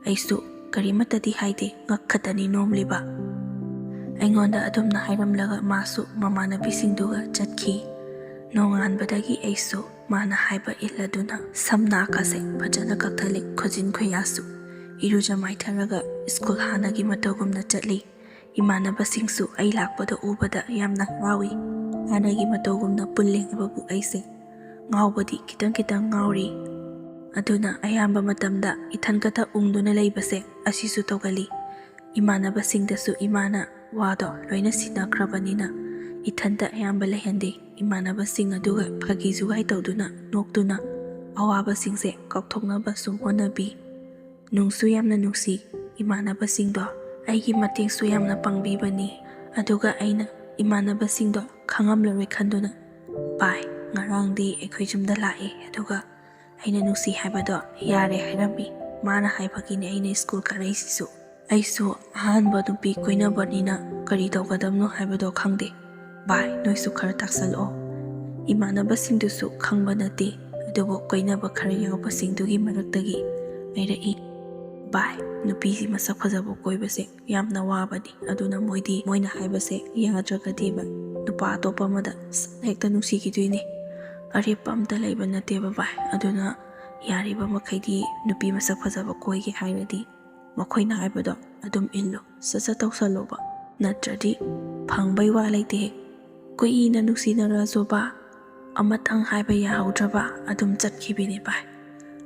ꯑꯩꯁꯨ ꯀꯔꯤꯃꯠꯇꯗꯤ ꯍꯥꯏꯗꯦ, ꯉꯛ ꯈꯛꯇꯅꯤ ꯅꯣꯝꯂꯤꯕ꯫ ꯑꯩꯉꯣꯟꯗ ꯑꯗꯨꯝꯅ ꯍꯥꯏꯔꯝꯂꯒ ꯃꯥꯁꯨ ꯃꯃꯥꯟꯅꯕꯤꯁꯤꯡꯗꯨꯒ ꯆꯠꯈꯤ꯫ ꯅꯣꯡꯉꯥꯟꯕꯗꯒꯤ ꯑꯩꯁꯨ ꯃꯥꯅ ꯍꯥꯏꯕ ꯏꯜꯂꯗꯨꯅ ꯁꯝ ꯅꯥꯀꯁꯦ ꯐꯖꯅ ꯀꯛꯊꯠꯂꯤ, ꯈꯨꯖꯤꯟ ꯈꯨꯌꯥꯁꯨ꯫ ꯏꯔꯨꯖ ꯃꯥꯏꯊꯔꯒ ꯁ꯭ꯀꯨꯜ ꯍꯥꯟꯅꯒꯤ ꯃꯇꯧꯒꯨꯝꯅ ꯆꯠꯂꯤ꯫ ꯏꯃꯥꯟꯅꯕꯁꯤꯡꯁꯨ ꯑꯩ ꯂꯥꯛꯄꯗ ꯎꯕꯗ ꯌꯥꯝꯅ ꯍꯔꯥꯎꯏ꯫ ꯍꯥꯟꯅꯒꯤ ꯃꯇꯧꯒꯨꯝꯅ ꯄꯨꯜꯂꯦ ꯍꯥꯏꯕꯕꯨ ꯑꯩꯁꯦ ꯉꯥꯎꯕꯗꯤ ꯈꯤꯇꯪ ꯈꯤꯇꯪ ꯉꯥꯎꯔꯤ꯫ ꯑꯗꯨꯅ ꯑꯌꯥꯝꯕ ꯃꯇꯝꯗ ꯏꯊꯟ ꯈꯛꯇ ꯎꯪꯗꯨꯅ ꯂꯩꯕꯁꯦ ꯑꯁꯤꯁꯨ ꯇꯧꯒꯜꯂꯤ꯫ ꯏꯃꯥꯟꯅꯕꯁꯤꯡꯗꯁꯨ ꯏꯃꯥꯅ ꯋꯥꯗꯣ ꯂꯣꯏꯅ ꯁꯤꯟꯅꯈ꯭ꯔꯕꯅꯤꯅ ꯏꯊꯟꯇ ꯑꯌꯥꯝꯕ ꯂꯩꯍꯟꯗꯦ꯫ ꯏꯃꯥꯟꯅꯕꯁꯤꯡ ꯑꯗꯨꯒ ꯐꯥꯒꯤ ꯖꯨꯒꯥꯏ ꯇꯧꯗꯨꯅ, ꯅꯣꯛꯇꯨꯅ ꯑꯋꯥꯕꯁꯤꯡꯁꯦ ꯀꯥꯎꯊꯣꯛꯅꯕꯁꯨ ꯍꯣꯠꯅꯕꯤ꯫ ꯅꯨꯡꯁꯨ ꯌꯥꯝꯅ ꯅꯨꯡꯁꯤ꯫ ꯏꯃꯥꯟꯅꯕꯁꯤꯡꯗꯣ ꯑꯩꯒꯤ ꯃꯇꯦꯡꯁꯨ ꯌꯥꯝꯅ ꯄꯥꯡꯕꯤꯕꯅꯤ꯫ ꯑꯗꯨꯒ ꯑꯩꯅ ꯏꯃꯥꯟꯅꯕꯁꯤꯡꯗꯣ ꯈꯪꯉꯝꯂꯔꯣꯏ ꯈꯟꯗꯨꯅ, "ꯚꯥꯏ, ꯉꯔꯥꯡꯗꯤ ꯑꯩꯈꯣꯏ ꯌꯨꯝꯗ ꯂꯥꯛꯑꯦ, ꯑꯗꯨꯒ ꯑꯩꯅ ꯅꯨꯡꯁꯤ ꯍꯥꯏꯕꯗꯣ ꯌꯥꯔꯦ ꯍꯥꯏꯔꯝꯃꯤ꯫ ꯃꯥꯅ ꯍꯥꯏꯕꯒꯤꯅꯦ ꯑꯩꯅ ꯁ꯭ꯀꯨꯜ ꯀꯥꯔꯛꯏꯁꯤꯁꯨ꯫ ꯑꯩꯁꯨ ꯑꯍꯥꯟꯕ ꯅꯨꯄꯤ ꯀꯣꯏꯅꯕꯅꯤꯅ ꯀꯔꯤ ꯇꯧꯒꯗꯕꯅꯣ ꯍꯥꯏꯕꯗꯣ ꯈꯪꯗꯦ꯫ ꯚꯥꯏ, ꯅꯣꯏꯁꯨ ꯈꯔ ꯇꯥꯛꯁꯜꯂꯛꯑꯣ꯫" ꯏꯃꯥꯟꯅꯕꯁꯤꯡꯗꯨꯁꯨ ꯈꯪꯕ ꯅꯠꯇꯦ, ꯑꯗꯨꯕꯨ ꯀꯣꯏꯅꯕ ꯈꯔ ꯌꯥꯎꯕꯁꯤꯡꯗꯨꯒꯤ ꯃꯔꯛꯇꯒꯤ ꯍꯥꯏꯔꯛꯏ, "ꯚꯥꯏ, ꯅꯨꯄꯤꯁꯤ ꯃꯁꯛ ꯐꯖꯕ ꯀꯣꯏꯕꯁꯦ ꯌꯥꯝꯅ ꯋꯥꯕꯅꯤ꯫ ꯑꯗꯨꯅ ꯃꯣꯏꯗꯤ ꯃꯣꯏꯅ ꯍꯥꯏꯕꯁꯦ ꯌꯥꯗ꯭ꯔꯒꯗꯤꯕ ꯅꯨꯄꯥ ꯑꯇꯣꯞꯄ ꯑꯃꯗ ꯁꯠ ꯍꯦꯛꯇ ꯅꯨꯡꯁꯤꯈꯤꯗꯣꯏꯅꯦ꯫ ꯑꯔꯦꯞꯄ ꯑꯝꯇ ꯂꯩꯕ ꯅꯠꯇꯦꯕ ꯚꯥꯏ꯫ ꯑꯗꯨꯅ ꯌꯥꯔꯤꯕ ꯃꯈꯩꯗꯤ ꯅꯨꯄꯤ ꯃꯁꯛ ꯐꯖꯕ ꯀꯣꯏꯒꯦ ꯍꯥꯏꯔꯗꯤ ꯃꯈꯣꯏꯅ ꯍꯥꯏꯕꯗꯣ ꯑꯗꯨꯝ ꯏꯜꯂꯨ, ꯁꯠ ꯁꯠ ꯇꯧꯁꯜꯂꯨꯕ꯫ ꯅꯠꯇ꯭ꯔꯗꯤ ꯐꯪꯕꯩ ꯋꯥ ꯂꯩꯇꯦ꯫ ꯀꯨꯏꯅ ꯅꯨꯡꯁꯤꯅꯔꯁꯨꯕ ꯑꯃꯇꯪ ꯍꯥꯏꯕ ꯌꯥꯍꯧꯗ꯭ꯔꯕ ꯑꯗꯨꯝ ꯆꯠꯈꯤꯕꯤꯅꯦ ꯚꯥꯏ꯫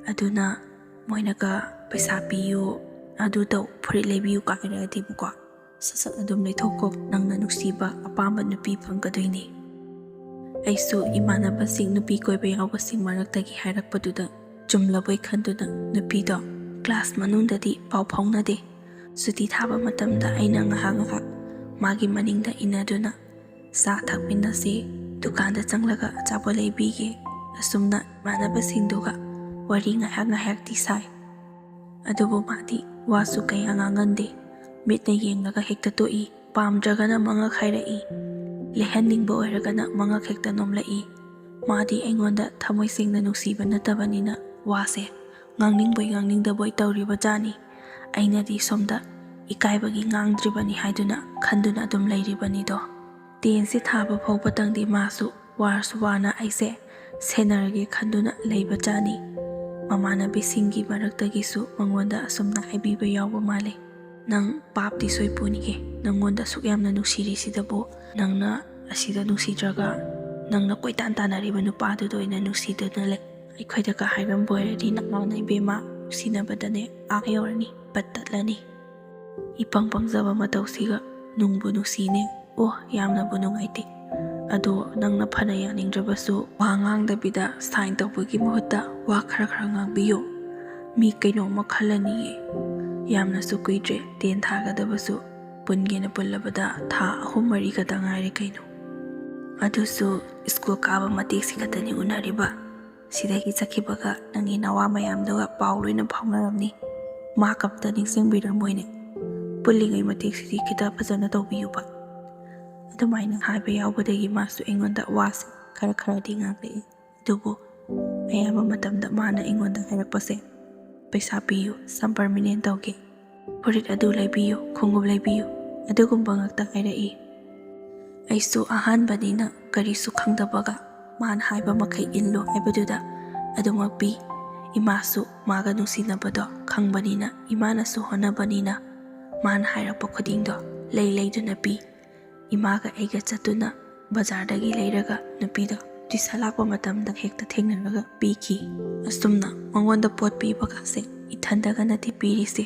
ꯑꯗꯨꯅ ꯃꯣꯏꯅꯒ ꯄꯩꯁꯥ ꯄꯤꯌꯨ, ꯑꯗꯨ ꯇꯧ, ꯐꯨꯔꯤꯠ ꯂꯩꯕꯤꯌꯨ ꯀꯥꯏꯔꯛꯑꯗꯤꯕꯀꯣ, ꯁꯠ ꯁꯠ ꯑꯗꯨꯝ ꯂꯩꯊꯣꯛꯈꯣ, ꯅꯪꯅ ꯅꯨꯡꯁꯤꯕ ꯑꯄꯥꯝꯕ ꯅꯨꯄꯤ ꯐꯪꯒꯗꯣꯏꯅꯦ꯫" ꯑꯩꯁꯨ ꯏꯃꯥꯟꯅꯕꯁꯤꯡ ꯅꯨꯄꯤ ꯀꯣꯏꯕ ꯌꯥꯎꯕꯁꯤꯡ ꯃꯔꯛꯇꯒꯤ ꯍꯥꯏꯔꯛꯄꯗꯨꯗ ꯆꯨꯝꯂꯕꯣꯏ ꯈꯟꯗꯨꯅ ꯅꯨꯄꯤꯗꯣ ꯀ꯭ꯂꯥꯁ ꯃꯅꯨꯡꯗꯗꯤ ꯄꯥꯎ ꯐꯥꯎꯅꯗꯦ꯫ ꯁꯨꯇꯤ ꯊꯥꯕ ꯃꯇꯝꯗ ꯑꯩꯅ ꯉꯥꯏꯍꯥꯛ ꯉꯥꯏꯍꯥꯛ ꯃꯥꯒꯤ ꯃꯅꯤꯡꯗ ꯏꯟꯅꯗꯨꯅ ꯆꯥ ꯊꯛꯃꯤꯟꯅꯁꯤ, ꯗꯨꯀꯥꯟꯗ ꯆꯪꯂꯒ ꯑꯆꯥꯄꯣꯠ ꯂꯩꯕꯤꯒꯦ, ꯑꯁꯨꯝꯅ ꯏꯃꯥꯟꯅꯕꯁꯤꯡꯗꯨꯒ ꯋꯥꯔꯤ ꯉꯥꯏꯍꯥꯛ ꯉꯥꯏꯍꯥꯛꯇꯤ ꯁꯥꯏ꯫ ꯑꯗꯨꯕꯨ ꯃꯥꯗꯤ ꯋꯥꯁꯨ ꯀꯌꯥ ꯉꯥꯡꯒꯟꯗꯦ꯫ ꯃꯤꯠꯅ ꯌꯦꯡꯂꯒ ꯍꯦꯛꯇ ꯇꯣꯛꯏ꯫ ꯄꯥꯝꯗ꯭ꯔꯒꯅ ꯃꯉꯛ ꯍꯥꯏꯔꯛꯏ꯫ ꯂꯩꯍꯟꯅꯤꯡꯕ ꯑꯣꯏꯔꯒꯅ ꯃꯉꯛ ꯍꯦꯛꯇ ꯅꯣꯝꯂꯛꯏ꯫ ꯃꯥꯗꯤ ꯑꯩꯉꯣꯟꯗ ꯊꯃꯣꯏ ꯁꯦꯡꯅ ꯅꯨꯡꯁꯤꯕ ꯅꯠꯇꯕꯅꯤꯅ ꯋꯥꯁꯦ ꯉꯥꯡꯅꯤꯡꯕꯣꯏ ꯉꯥꯡꯅꯤꯡꯗꯕꯣꯏ ꯇꯧꯔꯤꯕ ꯖꯥꯠꯅꯤ꯫ ꯑꯩꯅꯗꯤ ꯁꯣꯝꯗ ꯏꯀꯥꯏꯕꯒꯤ ꯉꯥꯡꯗ꯭ꯔꯤꯕꯅꯤ ꯍꯥꯏꯗꯨꯅ ꯈꯟꯗꯨꯅ ꯑꯗꯨꯝ ꯂꯩꯔꯤꯕꯅꯤꯗꯣ꯫ ꯇꯦꯟꯁꯤ ꯊꯥꯕ ꯐꯥꯎꯕꯇꯪꯗꯤ ꯃꯥꯁꯨ ꯋꯥꯔꯁꯨ ꯋꯥꯅ ꯑꯩꯁꯦ ꯁꯦꯟꯅꯔꯒꯦ ꯈꯟꯗꯨꯅ ꯂꯩꯕ ꯖꯥꯠꯅꯤ꯫ ꯃꯃꯥꯟꯅꯕꯤꯁꯤꯡꯒꯤ ꯃꯔꯛꯇꯒꯤꯁꯨ ꯃꯉꯣꯟꯗ ꯑꯁꯨꯝꯅ ꯍꯥꯏꯕꯤꯕ ꯌꯥꯎꯕ ꯃꯥꯜꯂꯦ, "ꯅꯪ ꯄꯥꯞꯇꯤ ꯁꯣꯏ ꯄꯨꯅꯤꯍꯦ, ꯅꯪꯉꯣꯟꯗ ꯑꯁꯨꯛ ꯌꯥꯝꯅ ꯅꯨꯡꯁꯤꯔꯤꯁꯤꯗꯕꯨ, ꯅꯪꯅ ꯑꯁꯤꯗ ꯅꯨꯡꯁꯤꯗ꯭ꯔꯒ ꯅꯪꯅ ꯀꯣꯏꯇꯥꯟ ꯇꯥꯟꯅꯔꯤꯕ ꯅꯨꯄꯥꯗꯨꯗ ꯑꯣꯏꯅ ꯅꯨꯡꯁꯤꯗꯨꯅ ꯂꯩ꯫ ꯑꯩꯈꯣꯏꯗꯒ ꯍꯥꯏꯔꯝꯕ ꯑꯣꯏꯔꯗꯤ ꯅꯍꯥꯟꯅ ꯏꯕꯦꯝꯃ ꯅꯨꯡꯁꯤꯅꯕꯗꯅꯦ ꯑꯥ ꯌꯧꯔꯅꯤ, ꯄꯠ ꯇꯠꯂꯅꯤ꯫ ꯏꯄꯪ ꯄꯪꯖꯕ ꯃꯇꯧꯁꯤꯒ ꯅꯨꯡꯕꯨ ꯅꯨꯡꯁꯤꯅꯦ꯫ ꯑꯣ, ꯌꯥꯝꯅꯕꯨ ꯅꯨꯡꯉꯥꯏꯇꯦ꯫ ꯑꯗꯣ ꯅꯪꯅ ꯐꯅ ꯌꯥꯅꯤꯡꯗ꯭ꯔꯕꯁꯨ ꯋꯥ ꯉꯥꯡꯗꯕꯤꯗ ꯁꯥꯏꯟ ꯇꯧꯕꯒꯤ ꯃꯍꯨꯠꯇ ꯋꯥ ꯈꯔ ꯈꯔ ꯉꯥꯡꯕꯤꯌꯨ꯫ ꯃꯤ ꯀꯩꯅꯣꯝꯃ ꯈꯜꯂꯅꯤꯌꯦ꯫ ꯌꯥꯝꯅꯁꯨ ꯀꯨꯏꯗ꯭ꯔꯦ ꯇꯦꯟ ꯊꯥꯒꯗꯕꯁꯨ, ꯄꯨꯟꯒꯦꯅ ꯄꯨꯜꯂꯕꯗ ꯊꯥ ꯑꯍꯨꯝ ꯃꯔꯤ ꯈꯛꯇ ꯉꯥꯏꯔꯦ ꯀꯩꯅꯣ꯫ ꯑꯗꯨꯁꯨ ꯁ꯭ꯀꯨꯜ ꯀꯥꯕ ꯃꯇꯦꯛꯁꯤ ꯈꯛꯇꯅꯤ ꯎꯅꯔꯤꯕ꯫ ꯁꯤꯗꯒꯤ ꯆꯠꯈꯤꯕꯒ ꯅꯪꯒꯤ ꯅꯋꯥ ꯃꯌꯥꯝꯗꯨꯒ ꯄꯥꯎ ꯂꯣꯏꯅ ꯐꯥꯎꯅꯔꯝꯅꯤ꯫ ꯃꯥ ꯀꯞꯇ ꯅꯤꯡꯁꯤꯡꯕꯤꯔꯝꯃꯣꯏꯅꯦ꯫ ꯄꯨꯜꯂꯤꯉꯩ ꯃꯇꯦꯛꯁꯤꯗꯤ ꯈꯤꯇ ꯐꯖꯅ ꯇꯧꯕꯤꯌꯨꯕ꯫" ꯑꯗꯨꯃꯥꯏꯅ ꯍꯥꯏꯕ ꯌꯥꯎꯕꯗꯒꯤ ꯃꯥꯁꯨ ꯑꯩꯉꯣꯟꯗ ꯋꯥꯁꯦ ꯈꯔ ꯈꯔꯗꯤ ꯉꯥꯡꯂꯛꯏ꯫ ꯑꯗꯨꯕꯨ ꯑꯌꯥꯝꯕ ꯃꯇꯝꯗ ꯃꯥꯅ ꯑꯩꯉꯣꯟꯗ ꯍꯥꯏꯔꯛꯄꯁꯦ, "ꯄꯩꯁꯥ ꯄꯤꯌꯨ, ꯁꯝ ꯄꯔꯃꯤꯅꯦꯟ ꯇꯧꯒꯦ, ꯐꯨꯔꯤꯠ ꯑꯗꯨ ꯂꯩꯕꯤꯌꯨ, ꯈꯣꯡꯎꯞ ꯂꯩꯕꯤꯌꯨ", ꯑꯗꯨꯒꯨꯝꯕ ꯉꯥꯛꯇ ꯍꯥꯏꯔꯛꯏ꯫ ꯑꯩꯁꯨ ꯑꯍꯥꯟꯕꯅꯤꯅ ꯀꯔꯤꯁꯨ ꯈꯪꯗꯕꯒ ꯃꯥꯅ ꯍꯥꯏꯕ ꯃꯈꯩ ꯏꯜꯂꯨ ꯍꯥꯏꯕꯗꯨꯗ ꯑꯗꯨꯃꯛ ꯄꯤ꯫ ꯏꯃꯥꯁꯨ ꯃꯥꯒ ꯅꯨꯡꯁꯤꯅꯕꯗꯣ ꯈꯪꯕꯅꯤꯅ, ꯏꯃꯥꯅꯁꯨ ꯍꯣꯠꯅꯕꯅꯤꯅ ꯃꯥꯅ ꯍꯥꯏꯔꯛꯄ ꯈꯨꯗꯤꯡꯗꯣ ꯂꯩ ꯂꯩꯗꯨꯅ ꯄꯤ꯫ ꯏꯃꯥꯒ ꯑꯩꯒ ꯆꯠꯇꯨꯅ ꯕꯖꯥꯔꯗꯒꯤ ꯂꯩꯔꯒ ꯅꯨꯄꯤꯗꯣ ꯇꯨꯏꯁꯟ ꯂꯥꯛꯄ ꯃꯇꯝꯗ ꯍꯦꯛꯇ ꯊꯦꯡꯅꯔꯒ ꯄꯤꯈꯤ꯫ ꯑꯁꯨꯝꯅ ꯃꯉꯣꯟꯗ ꯄꯣꯠ ꯄꯤꯕꯒꯁꯦ ꯏꯊꯟꯗꯒ ꯅꯠꯇꯦ ꯄꯤꯔꯤꯁꯦ,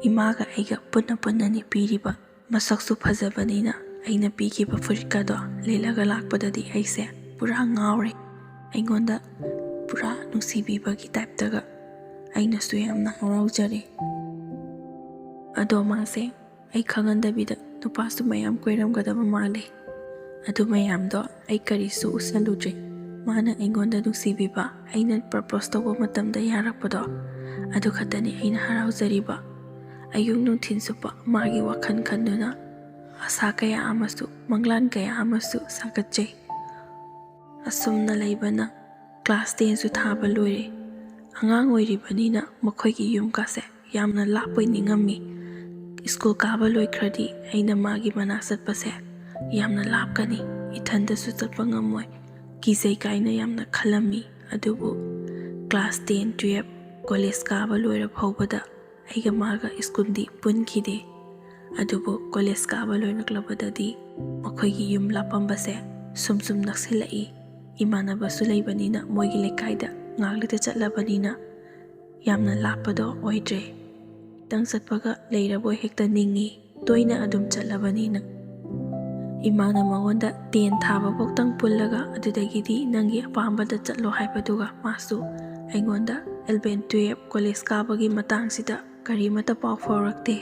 ꯏꯃꯥꯒ ꯑꯩꯒ ꯄꯨꯟꯅ ꯄꯨꯟꯅꯅꯤ ꯄꯤꯔꯤꯕ꯫ ꯃꯁꯛꯁꯨ ꯐꯖꯕꯅꯤꯅ ꯑꯩꯅ ꯄꯤꯈꯤꯕ ꯐꯨꯔꯤꯠꯀꯗꯣ ꯂꯤꯠꯂꯒ ꯂꯥꯛꯄꯗꯗꯤ ꯑꯩꯁꯦ ꯄꯨꯔꯥ ꯉꯥꯎꯔꯦ꯫ ꯑꯩꯉꯣꯟꯗ ꯄꯨꯔꯥ ꯅꯨꯡꯁꯤꯕꯤꯕꯒꯤ ꯇꯥꯏꯞꯇꯒ ꯑꯩꯅꯁꯨ ꯌꯥꯝꯅ ꯍꯔꯥꯎꯖꯔꯦ꯫ ꯑꯗꯣ ꯃꯥꯁꯦ ꯑꯩ ꯈꯪꯍꯟꯗꯕꯤꯗ ꯅꯨꯄꯥꯁꯨ ꯃꯌꯥꯝ ꯀꯣꯏꯔꯝꯒꯗꯕ ꯃꯥꯜꯂꯦ꯫ ꯑꯗꯨ ꯃꯌꯥꯝꯗꯣ ꯑꯩ ꯀꯔꯤꯁꯨ ꯎꯁꯜꯂꯨꯗ꯭ꯔꯦ꯫ ꯃꯥꯅ ꯑꯩꯉꯣꯟꯗ ꯅꯨꯡꯁꯤꯕꯤꯕ, ꯑꯩꯅ ꯄ꯭ꯔꯄꯣꯁ ꯇꯧꯕ ꯃꯇꯝꯗ ꯌꯥꯔꯛꯄꯗꯣ, ꯑꯗꯨ ꯈꯛꯇꯅꯤ ꯑꯩꯅ ꯍꯔꯥꯎꯖꯔꯤꯕ꯫ ꯑꯌꯨꯛ ꯅꯨꯡꯊꯤꯜ ꯆꯨꯞꯄ ꯃꯥꯒꯤ ꯋꯥꯈꯜ ꯈꯟꯗꯨꯅ ꯑꯁꯥ ꯀꯌꯥ ꯑꯃꯁꯨ, ꯃꯪꯂꯥꯟ ꯀꯌꯥ ꯑꯃꯁꯨ ꯁꯥꯒꯠꯆꯩ꯫ ꯑꯁꯨꯝꯅ ꯂꯩꯕꯅ ꯀ꯭ꯂꯥꯁ ꯇꯦꯟꯁꯨ ꯊꯥꯕ ꯂꯣꯏꯔꯦ꯫ ꯑꯉꯥꯡ ꯑꯣꯏꯔꯤꯕꯅꯤꯅ ꯃꯈꯣꯏꯒꯤ ꯌꯨꯝꯒꯁꯦ ꯌꯥꯝꯅ ꯂꯥꯞꯄꯣꯏ ꯅꯤꯡꯉꯝꯃꯤ꯫ ꯁ꯭ꯀꯨꯜ ꯀꯥꯕ ꯂꯣꯏꯈ꯭ꯔꯗꯤ ꯑꯩꯅ ꯃꯥꯒꯤ ꯃꯅꯥꯛ ꯆꯠꯄꯁꯦ ꯌꯥꯝꯅ ꯂꯥꯞꯀꯅꯤ, ꯏꯊꯟꯗꯁꯨ ꯆꯠꯄ ꯉꯝꯃꯣꯏ, ꯀꯤꯖꯩ ꯀꯥꯏꯅ ꯌꯥꯝꯅ ꯈꯜꯂꯝꯃꯤ꯫ ꯑꯗꯨꯕꯨ ꯀ꯭ꯂꯥꯁ ꯇꯦꯟ, ꯇꯨꯌꯦꯜꯞ, ꯀꯣꯂꯦꯖ ꯀꯥꯕ ꯂꯣꯏꯔ ꯐꯥꯎꯕꯗ ꯑꯩꯒ ꯃꯥꯒ ꯁ꯭ꯀꯨꯜꯗꯤ ꯄꯨꯟꯈꯤꯗꯦ꯫ ꯑꯗꯨꯕꯨ ꯀꯣꯂꯦꯖ ꯀꯥꯕ ꯂꯣꯏꯔꯛꯂꯕꯗꯗꯤ ꯃꯈꯣꯏꯒꯤ ꯌꯨꯝ ꯂꯥꯞꯄꯝꯕꯁꯦ ꯁꯨꯝ ꯁꯨꯝ ꯅꯛꯁꯤꯜꯂꯛꯏ꯫ ꯏꯃꯥꯟꯅꯕꯁꯨ ꯂꯩꯕꯅꯤꯅ ꯃꯣꯏꯒꯤ ꯂꯩꯀꯥꯏꯗ ꯉꯥꯛꯂꯤꯗ ꯆꯠꯂꯕꯅꯤꯅ ꯌꯥꯝꯅ ꯂꯥꯞꯄꯗꯣ ꯑꯣꯏꯗ꯭ꯔꯦ꯫ ꯈꯤꯇꯪ ꯆꯠꯄꯒ ꯂꯩꯔꯕꯣꯏ ꯍꯦꯛꯇ ꯅꯤꯡꯉꯤ, ꯇꯣꯏꯅ ꯑꯗꯨꯝ ꯆꯠꯂꯕꯅꯤꯅ꯫ ꯏꯃꯥꯅ ꯃꯉꯣꯟꯗ ꯇꯦꯟ ꯊꯥꯕꯐꯥꯎꯇꯪ ꯄꯨꯜꯂꯒ ꯑꯗꯨꯗꯒꯤꯗꯤ ꯅꯪꯒꯤ ꯑꯄꯥꯝꯕꯗ ꯆꯠꯂꯣ ꯍꯥꯏꯕꯗꯨꯒ ꯃꯥꯁꯨ ꯑꯩꯉꯣꯟꯗ ꯑꯦꯂꯚꯦꯟ, ꯇꯨꯌꯦꯜꯞ, ꯀꯣꯂꯦꯖ ꯀꯥꯕꯒꯤ ꯃꯇꯥꯡꯁꯤꯗ ꯀꯔꯤꯃꯠꯇ ꯄꯥꯎ ꯐꯥꯎꯔꯛꯇꯦ꯫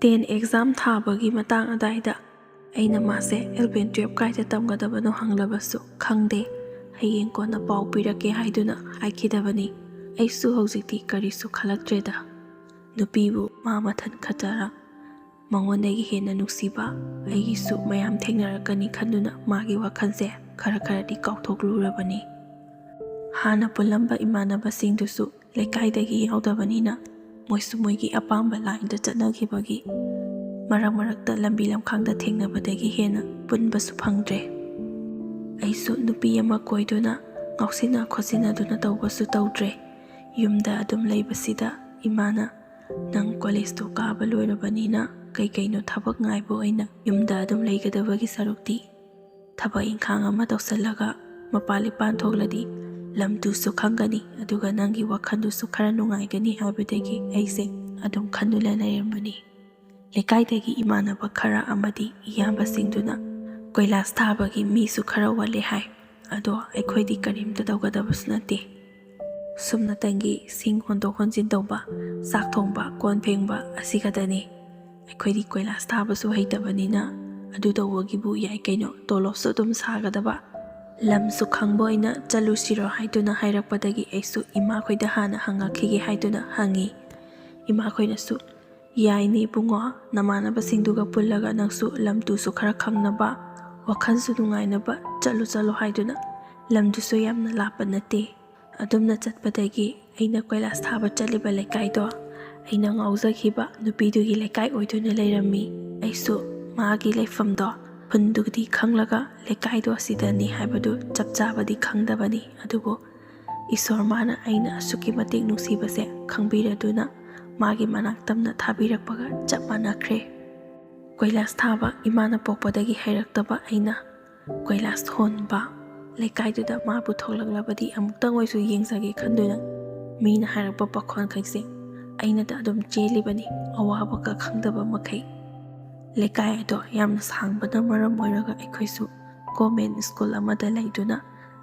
ꯇꯦꯟ ꯑꯦꯛꯖꯥꯝ ꯊꯥꯕꯒꯤ ꯃꯇꯥꯡ ꯑꯗꯥꯏꯗ ꯑꯩꯅ ꯃꯥꯁꯦ ꯑꯦꯂꯚꯦꯟ, ꯇꯨꯌꯦꯜꯞ ꯀꯥꯏꯗ ꯇꯝꯒꯗꯕꯅꯣ ꯍꯪꯂꯕꯁꯨ ꯈꯪꯗꯦ, ꯍꯌꯦꯡ ꯀꯣꯟꯅ ꯄꯥꯎ ꯄꯤꯔꯛꯀꯦ ꯍꯥꯏꯗꯨꯅ ꯍꯥꯏꯈꯤꯗꯕꯅꯤ꯫ ꯑꯩꯁꯨ ꯍꯧꯖꯤꯛꯇꯤ ꯀꯔꯤꯁꯨ ꯈꯜꯂꯛꯇ꯭ꯔꯦꯗ꯫ ꯅꯨꯄꯤꯕꯨ ꯃꯥ ꯃꯊꯟ ꯈꯛꯇꯔ? ꯃꯉꯣꯟꯗꯒꯤ ꯍꯦꯟꯅ ꯅꯨꯡꯁꯤꯕ ꯑꯩꯒꯤꯁꯨ ꯃꯌꯥꯝ ꯊꯦꯡꯅꯔꯛꯀꯅꯤ ꯈꯟꯗꯨꯅ ꯃꯥꯒꯤ ꯋꯥꯈꯜꯁꯦ ꯈꯔ ꯈꯔꯗꯤ ꯀꯥꯎꯊꯣꯛꯂꯨꯔꯕꯅꯤ꯫ ꯍꯥꯟꯅ ꯄꯨꯜꯂꯝꯕ ꯏꯃꯥꯟꯅꯕꯁꯤꯡꯗꯨꯁꯨ ꯂꯩꯀꯥꯏꯗꯒꯤ ꯌꯥꯎꯗꯕꯅꯤꯅ ꯃꯣꯏꯁꯨ ꯃꯣꯏꯒꯤ ꯑꯄꯥꯝꯕ ꯂꯥꯏꯟꯗ ꯆꯠꯅꯈꯤꯕꯒꯤ ꯃꯔꯛ ꯃꯔꯛꯇ ꯂꯝꯕꯤ ꯂꯝꯈꯥꯡꯗ ꯊꯦꯡꯅꯕꯗꯒꯤ ꯍꯦꯟꯅ ꯄꯨꯟꯕꯁꯨ ꯐꯪꯗ꯭ꯔꯦ꯫ ꯑꯩꯁꯨ ꯅꯨꯄꯤ ꯑꯃ ꯀꯣꯏꯗꯨꯅ ꯉꯥꯎꯁꯤꯟꯅ ꯈꯣꯠꯆꯤꯟꯅꯗꯨꯅ ꯇꯧꯕꯁꯨ ꯇꯧꯗ꯭ꯔꯦ꯫ ꯌꯨꯝꯗ ꯑꯗꯨꯝ ꯂꯩꯕꯁꯤꯗ ꯏꯃꯥꯅ, "ꯅꯪ ꯀꯣꯂꯦꯖꯇꯣ ꯀꯥꯕ ꯂꯣꯏꯔꯕꯅꯤꯅ ꯀꯩꯀꯩꯅꯣ ꯊꯕꯛ ꯉꯥꯏꯕ ꯑꯣꯏꯅ ꯌꯨꯝꯗ ꯑꯗꯨꯝ ꯂꯩꯒꯗꯕꯒꯤ ꯁꯔꯨꯛꯇꯤ ꯊꯕꯛ ꯏꯪꯈꯥꯡ ꯑꯃ ꯇꯧꯁꯜꯂꯒ ꯃꯄꯥꯟ ꯏꯄꯥꯟ ꯊꯣꯛꯂꯗꯤ ꯂꯝꯗꯨꯁꯨ ꯈꯪꯒꯅꯤ, ꯑꯗꯨꯒ ꯅꯪꯒꯤ ꯋꯥꯈꯜꯗꯨꯁꯨ ꯈꯔ ꯅꯨꯡꯉꯥꯏꯒꯅꯤ" ꯍꯥꯏꯕꯗꯒꯤ ꯑꯩꯁꯦ ꯑꯗꯨꯝ ꯈꯟꯗꯨꯅ ꯂꯩꯔꯝꯕꯅꯤ꯫ ꯂꯩꯀꯥꯏꯗꯒꯤ ꯏꯃꯥꯟꯅꯕ ꯈꯔ ꯑꯃꯗꯤ ꯏꯌꯥꯝꯕꯁꯤꯡꯗꯨꯅ ꯀꯣꯏꯂꯥꯁ ꯊꯥꯕꯒꯤ ꯃꯤꯁꯨ ꯈꯔ ꯋꯥꯠꯂꯦ ꯍꯥꯏ꯫ ꯑꯗꯣ ꯑꯩꯈꯣꯏꯗꯤ ꯀꯔꯤꯝꯇ ꯇꯧꯒꯗꯕꯁꯨ ꯅꯠꯇꯦ꯫ ꯁꯨꯞꯅꯇꯪꯒꯤ ꯁꯤꯡ ꯍꯣꯟꯗꯣꯛ ꯍꯣꯟꯖꯤꯟ ꯇꯧꯕ, ꯆꯥꯛ ꯊꯣꯡꯕ, ꯀꯣꯟ ꯐꯦꯡꯕ ꯑꯁꯤ ꯈꯛꯇꯅꯤ꯫ ꯑꯩꯈꯣꯏꯗꯤ ꯀꯣꯏꯂꯥꯁ ꯊꯥꯕꯁꯨ ꯍꯩꯇꯕꯅꯤꯅ ꯑꯗꯨ ꯇꯧꯕꯒꯤꯕꯨ ꯌꯥꯏ ꯀꯩꯅꯣ, ꯇꯣꯂꯣꯞꯁꯨ ꯑꯗꯨꯝ ꯁꯥꯒꯗꯕ꯫ ꯂꯝꯁꯨ ꯈꯪꯕ ꯑꯣꯏꯅ ꯆꯠꯂꯨꯁꯤꯔꯣ ꯍꯥꯏꯗꯨꯅ ꯍꯥꯏꯔꯛꯄꯗꯒꯤ ꯑꯩꯁꯨ ꯏꯃꯥꯈꯣꯏꯗ ꯍꯥꯟꯅ ꯍꯪꯉꯛꯈꯤꯒꯦ ꯍꯥꯏꯗꯨꯅ ꯍꯪꯉꯤ꯫ ꯏꯃꯥꯈꯣꯏꯅꯁꯨ, "ꯌꯥꯏꯅꯦ ꯏꯕꯨꯡꯉꯣ, ꯅꯃꯥꯟꯅꯕꯁꯤꯡꯗꯨꯒ ꯄꯨꯜꯂꯒ ꯅꯪꯁꯨ ꯂꯝꯗꯨꯁꯨ ꯈꯔ ꯈꯪꯅꯕ, ꯋꯥꯈꯜꯁꯨ ꯅꯨꯡꯉꯥꯏꯅꯕ ꯆꯠꯂꯨ ꯆꯠꯂꯨ" ꯍꯥꯏꯗꯨꯅ꯫ ꯂꯝꯗꯨꯁꯨ ꯌꯥꯝꯅ ꯂꯥꯞꯄ ꯅꯠꯇꯦ꯫ ꯑꯗꯨꯝꯅ ꯆꯠꯄꯗꯒꯤ ꯑꯩꯅ ꯀꯣꯏꯂꯥꯁ ꯊꯥꯕ ꯆꯠꯂꯤꯕ ꯂꯩꯀꯥꯏꯗꯣ ꯑꯩꯅ ꯉꯥꯎꯖꯈꯤꯕ ꯅꯨꯄꯤꯗꯨꯒꯤ ꯂꯩꯀꯥꯏ ꯑꯣꯏꯗꯨꯅ ꯂꯩꯔꯝꯃꯤ꯫ ꯑꯩꯁꯨ ꯃꯥꯒꯤ ꯂꯩꯐꯝꯗꯣ, ꯈꯨꯟꯗꯨꯒꯗꯤ ꯈꯪꯂꯒ ꯂꯩꯀꯥꯏꯗꯣ ꯑꯁꯤꯗꯅꯤ ꯍꯥꯏꯕꯗꯨ ꯆꯞ ꯆꯥꯕꯗꯤ ꯈꯪꯗꯕꯅꯤ꯫ ꯑꯗꯨꯕꯨ ꯏꯁꯣꯔ ꯃꯥꯅ ꯑꯩꯅ ꯑꯁꯨꯛꯀꯤ ꯃꯇꯤꯛ ꯅꯨꯡꯁꯤꯕꯁꯦ ꯈꯪꯕꯤꯔꯗꯨꯅ ꯃꯥꯒꯤ ꯃꯅꯥꯛ ꯇꯝꯅ ꯊꯥꯕꯤꯔꯛꯄꯒ ꯆꯞ ꯃꯥꯟꯅꯈ꯭ꯔꯦ꯫ ꯀꯣꯏꯂꯥꯁ ꯊꯥꯕ ꯏꯃꯥꯅ ꯄꯣꯛꯄꯗꯒꯤ ꯍꯩꯔꯛꯇꯕ ꯑꯩꯅ ꯀꯣꯏꯂꯥꯁ ꯍꯣꯟꯕ ꯂꯩꯀꯥꯏꯗꯨꯗ ꯃꯥꯕꯨ ꯊꯣꯛꯂꯛꯂꯕꯗꯤ ꯑꯃꯨꯛꯇꯪ ꯑꯣꯏꯁꯨ ꯌꯦꯡꯖꯒꯦ ꯈꯟꯗꯨꯅ ꯃꯤꯅ ꯍꯥꯏꯔꯛꯄ ꯄꯥꯈꯣꯟꯈꯩꯁꯦ ꯑꯩꯅꯗ ꯑꯗꯨꯝ ꯆꯦꯜꯂꯤꯕꯅꯤ, ꯑꯋꯥꯕꯒ ꯈꯪꯗꯕ ꯃꯈꯩ꯫ ꯂꯩꯀꯥꯏ ꯑꯗꯣ ꯌꯥꯝꯅ ꯁꯥꯡꯕꯅ ꯃꯔꯝ ꯑꯣꯏꯔꯒ ꯑꯩꯈꯣꯏꯁꯨ ꯒꯣꯔꯃꯦꯟ ꯁ꯭ꯀꯨꯜ ꯑꯃꯗ ꯂꯩꯗꯨꯅ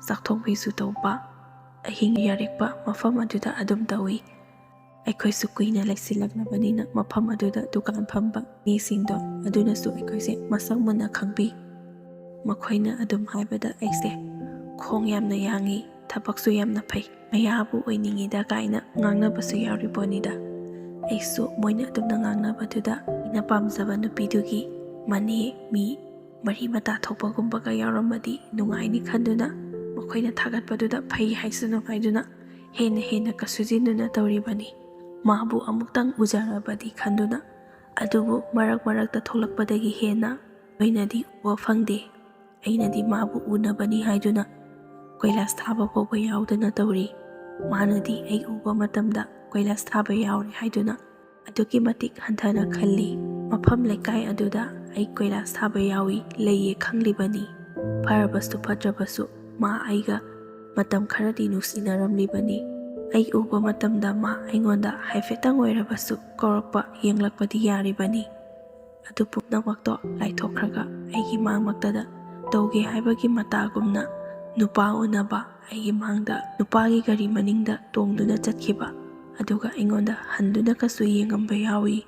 ꯆꯥꯛꯊꯣꯛ ꯐꯤꯁꯨ ꯇꯧꯕ, ꯑꯍꯤꯡ ꯌꯥꯔꯦꯛꯄ ꯃꯐꯝ ꯑꯗꯨꯗ ꯑꯗꯨꯝ ꯇꯧꯏ꯫ ꯑꯩꯈꯣꯏꯁꯨ ꯀꯨꯏꯅ ꯂꯩꯁꯤꯜꯂꯛꯂꯕꯅꯤꯅ ꯃꯐꯝ ꯑꯗꯨꯗ ꯗꯨꯀꯥꯟ ꯐꯝꯕ ꯃꯤꯁꯤꯡꯗꯣ ꯑꯗꯨꯅꯁꯨ ꯑꯩꯈꯣꯏꯁꯦ ꯃꯁꯛ ꯃꯨꯟꯅ ꯈꯪꯕꯤ꯫ ꯃꯈꯣꯏꯅ ꯑꯗꯨꯝ ꯍꯥꯏꯕꯗ ꯑꯩꯁꯦ ꯈꯣꯡ ꯌꯥꯝꯅ ꯌꯥꯡꯏ, ꯊꯕꯛꯁꯨ ꯌꯥꯝꯅ ꯐꯩ, ꯃꯌꯥꯕꯨ ꯑꯣꯏꯅꯤꯡꯉꯤꯗ ꯀꯥꯏꯅ ꯉꯥꯡꯅꯕꯁꯨ ꯌꯥꯎꯔꯤꯕꯣꯠꯅꯤꯗ꯫ ꯑꯩꯁꯨ ꯃꯣꯏꯅ ꯑꯗꯨꯝꯅ ꯉꯥꯡꯅꯕꯗꯨꯗ ꯑꯩꯅ ꯄꯥꯝꯖꯕ ꯅꯨꯄꯤꯗꯨꯒꯤ ꯃꯅꯦ ꯃꯤ ꯃꯔꯤ ꯃꯇꯥ ꯊꯣꯛꯄꯒꯨꯝꯕꯒ ꯌꯥꯎꯔꯝꯃꯗꯤ ꯅꯨꯡꯉꯥꯏꯅꯤ ꯈꯟꯗꯨꯅ ꯃꯈꯣꯏꯅ ꯊꯥꯒꯠꯄꯗꯨꯗ ꯐꯩ ꯍꯥꯏꯁꯅꯨ ꯍꯥꯏꯗꯨꯅ ꯍꯦꯟꯅ ꯍꯦꯟꯅ ꯀꯁꯨꯖꯤꯟꯗꯨꯅ ꯇꯧꯔꯤꯕꯅꯤ꯫ ꯃꯥꯕꯨ ꯑꯃꯨꯛꯇꯪ ꯎꯖꯔꯕꯗꯤ ꯈꯟꯗꯨꯅ꯫ ꯑꯗꯨꯕꯨ ꯃꯔꯛ ꯃꯔꯛꯇ ꯊꯣꯛꯂꯛꯄꯗꯒꯤ ꯍꯦꯟꯅ ꯇꯣꯏꯅꯗꯤ ꯎꯕ ꯐꯪꯗꯦ꯫ ꯑꯩꯅꯗꯤ ꯃꯥꯕꯨ ꯎꯅꯕꯅꯤ ꯍꯥꯏꯗꯨꯅ ꯀꯣꯏꯂꯥꯁ ꯊꯥꯕ ꯐꯥꯎꯕ ꯌꯥꯎꯗꯅ ꯇꯧꯔꯤ꯫ ꯃꯥꯅꯗꯤ ꯑꯩ ꯎꯕ ꯃꯇꯝꯗ ꯀꯣꯏꯂꯥꯁ ꯊꯥꯕ ꯌꯥꯎꯔꯦ ꯍꯥꯏꯗꯨꯅ ꯑꯗꯨꯛꯀꯤ ꯃꯇꯤꯛ ꯍꯟꯊꯅ ꯈꯜꯂꯤ꯫ ꯃꯐꯝ ꯂꯩꯀꯥꯏ ꯑꯗꯨꯗ ꯑꯩ ꯀꯣꯏꯂꯥꯁ ꯊꯥꯕ ꯌꯥꯎꯏ, ꯂꯩꯌꯦ ꯈꯪꯂꯤꯕꯅꯤ꯫ ꯐꯔꯕꯁꯨ ꯐꯠꯇ꯭ꯔꯕꯁꯨ ꯃꯥ ꯑꯩꯒ ꯃꯇꯝ ꯈꯔꯗꯤ ꯅꯨꯡꯁꯤꯅꯔꯝꯂꯤꯕꯅꯤ꯫ ꯑꯩ ꯎꯕ ꯃꯇꯝꯗ ꯃꯥ ꯑꯩꯉꯣꯟꯗ ꯍꯥꯏꯐꯦꯠꯇꯪ ꯑꯣꯏꯔꯕꯁꯨ ꯀꯧꯔꯛꯄ, ꯌꯦꯡꯂꯛꯄꯗꯤ ꯌꯥꯔꯤꯕꯅꯤ꯫ ꯑꯗꯨ ꯄꯨꯝꯅꯃꯛꯇꯣ ꯂꯥꯏꯊꯣꯛꯈ꯭ꯔꯒ ꯑꯩꯒꯤ ꯃꯥꯡꯃꯛꯇꯗ ꯇꯧꯒꯦ ꯍꯥꯏꯕꯒꯤ ꯃꯇꯥꯒꯨꯝꯅ ꯅꯨꯄꯥ ꯎꯅꯕ ꯑꯩꯒꯤ ꯃꯥꯡꯗ ꯅꯨꯄꯥꯒꯤ ꯒꯥꯔꯤ ꯃꯅꯤꯡꯗ ꯇꯣꯡꯗꯨꯅ ꯆꯠꯈꯤꯕ, ꯑꯗꯨꯒ ꯑꯩꯉꯣꯟꯗ ꯍꯟꯗꯨꯅ ꯀꯁꯨ ꯌꯦꯡꯉꯝꯕ ꯌꯥꯎꯏ꯫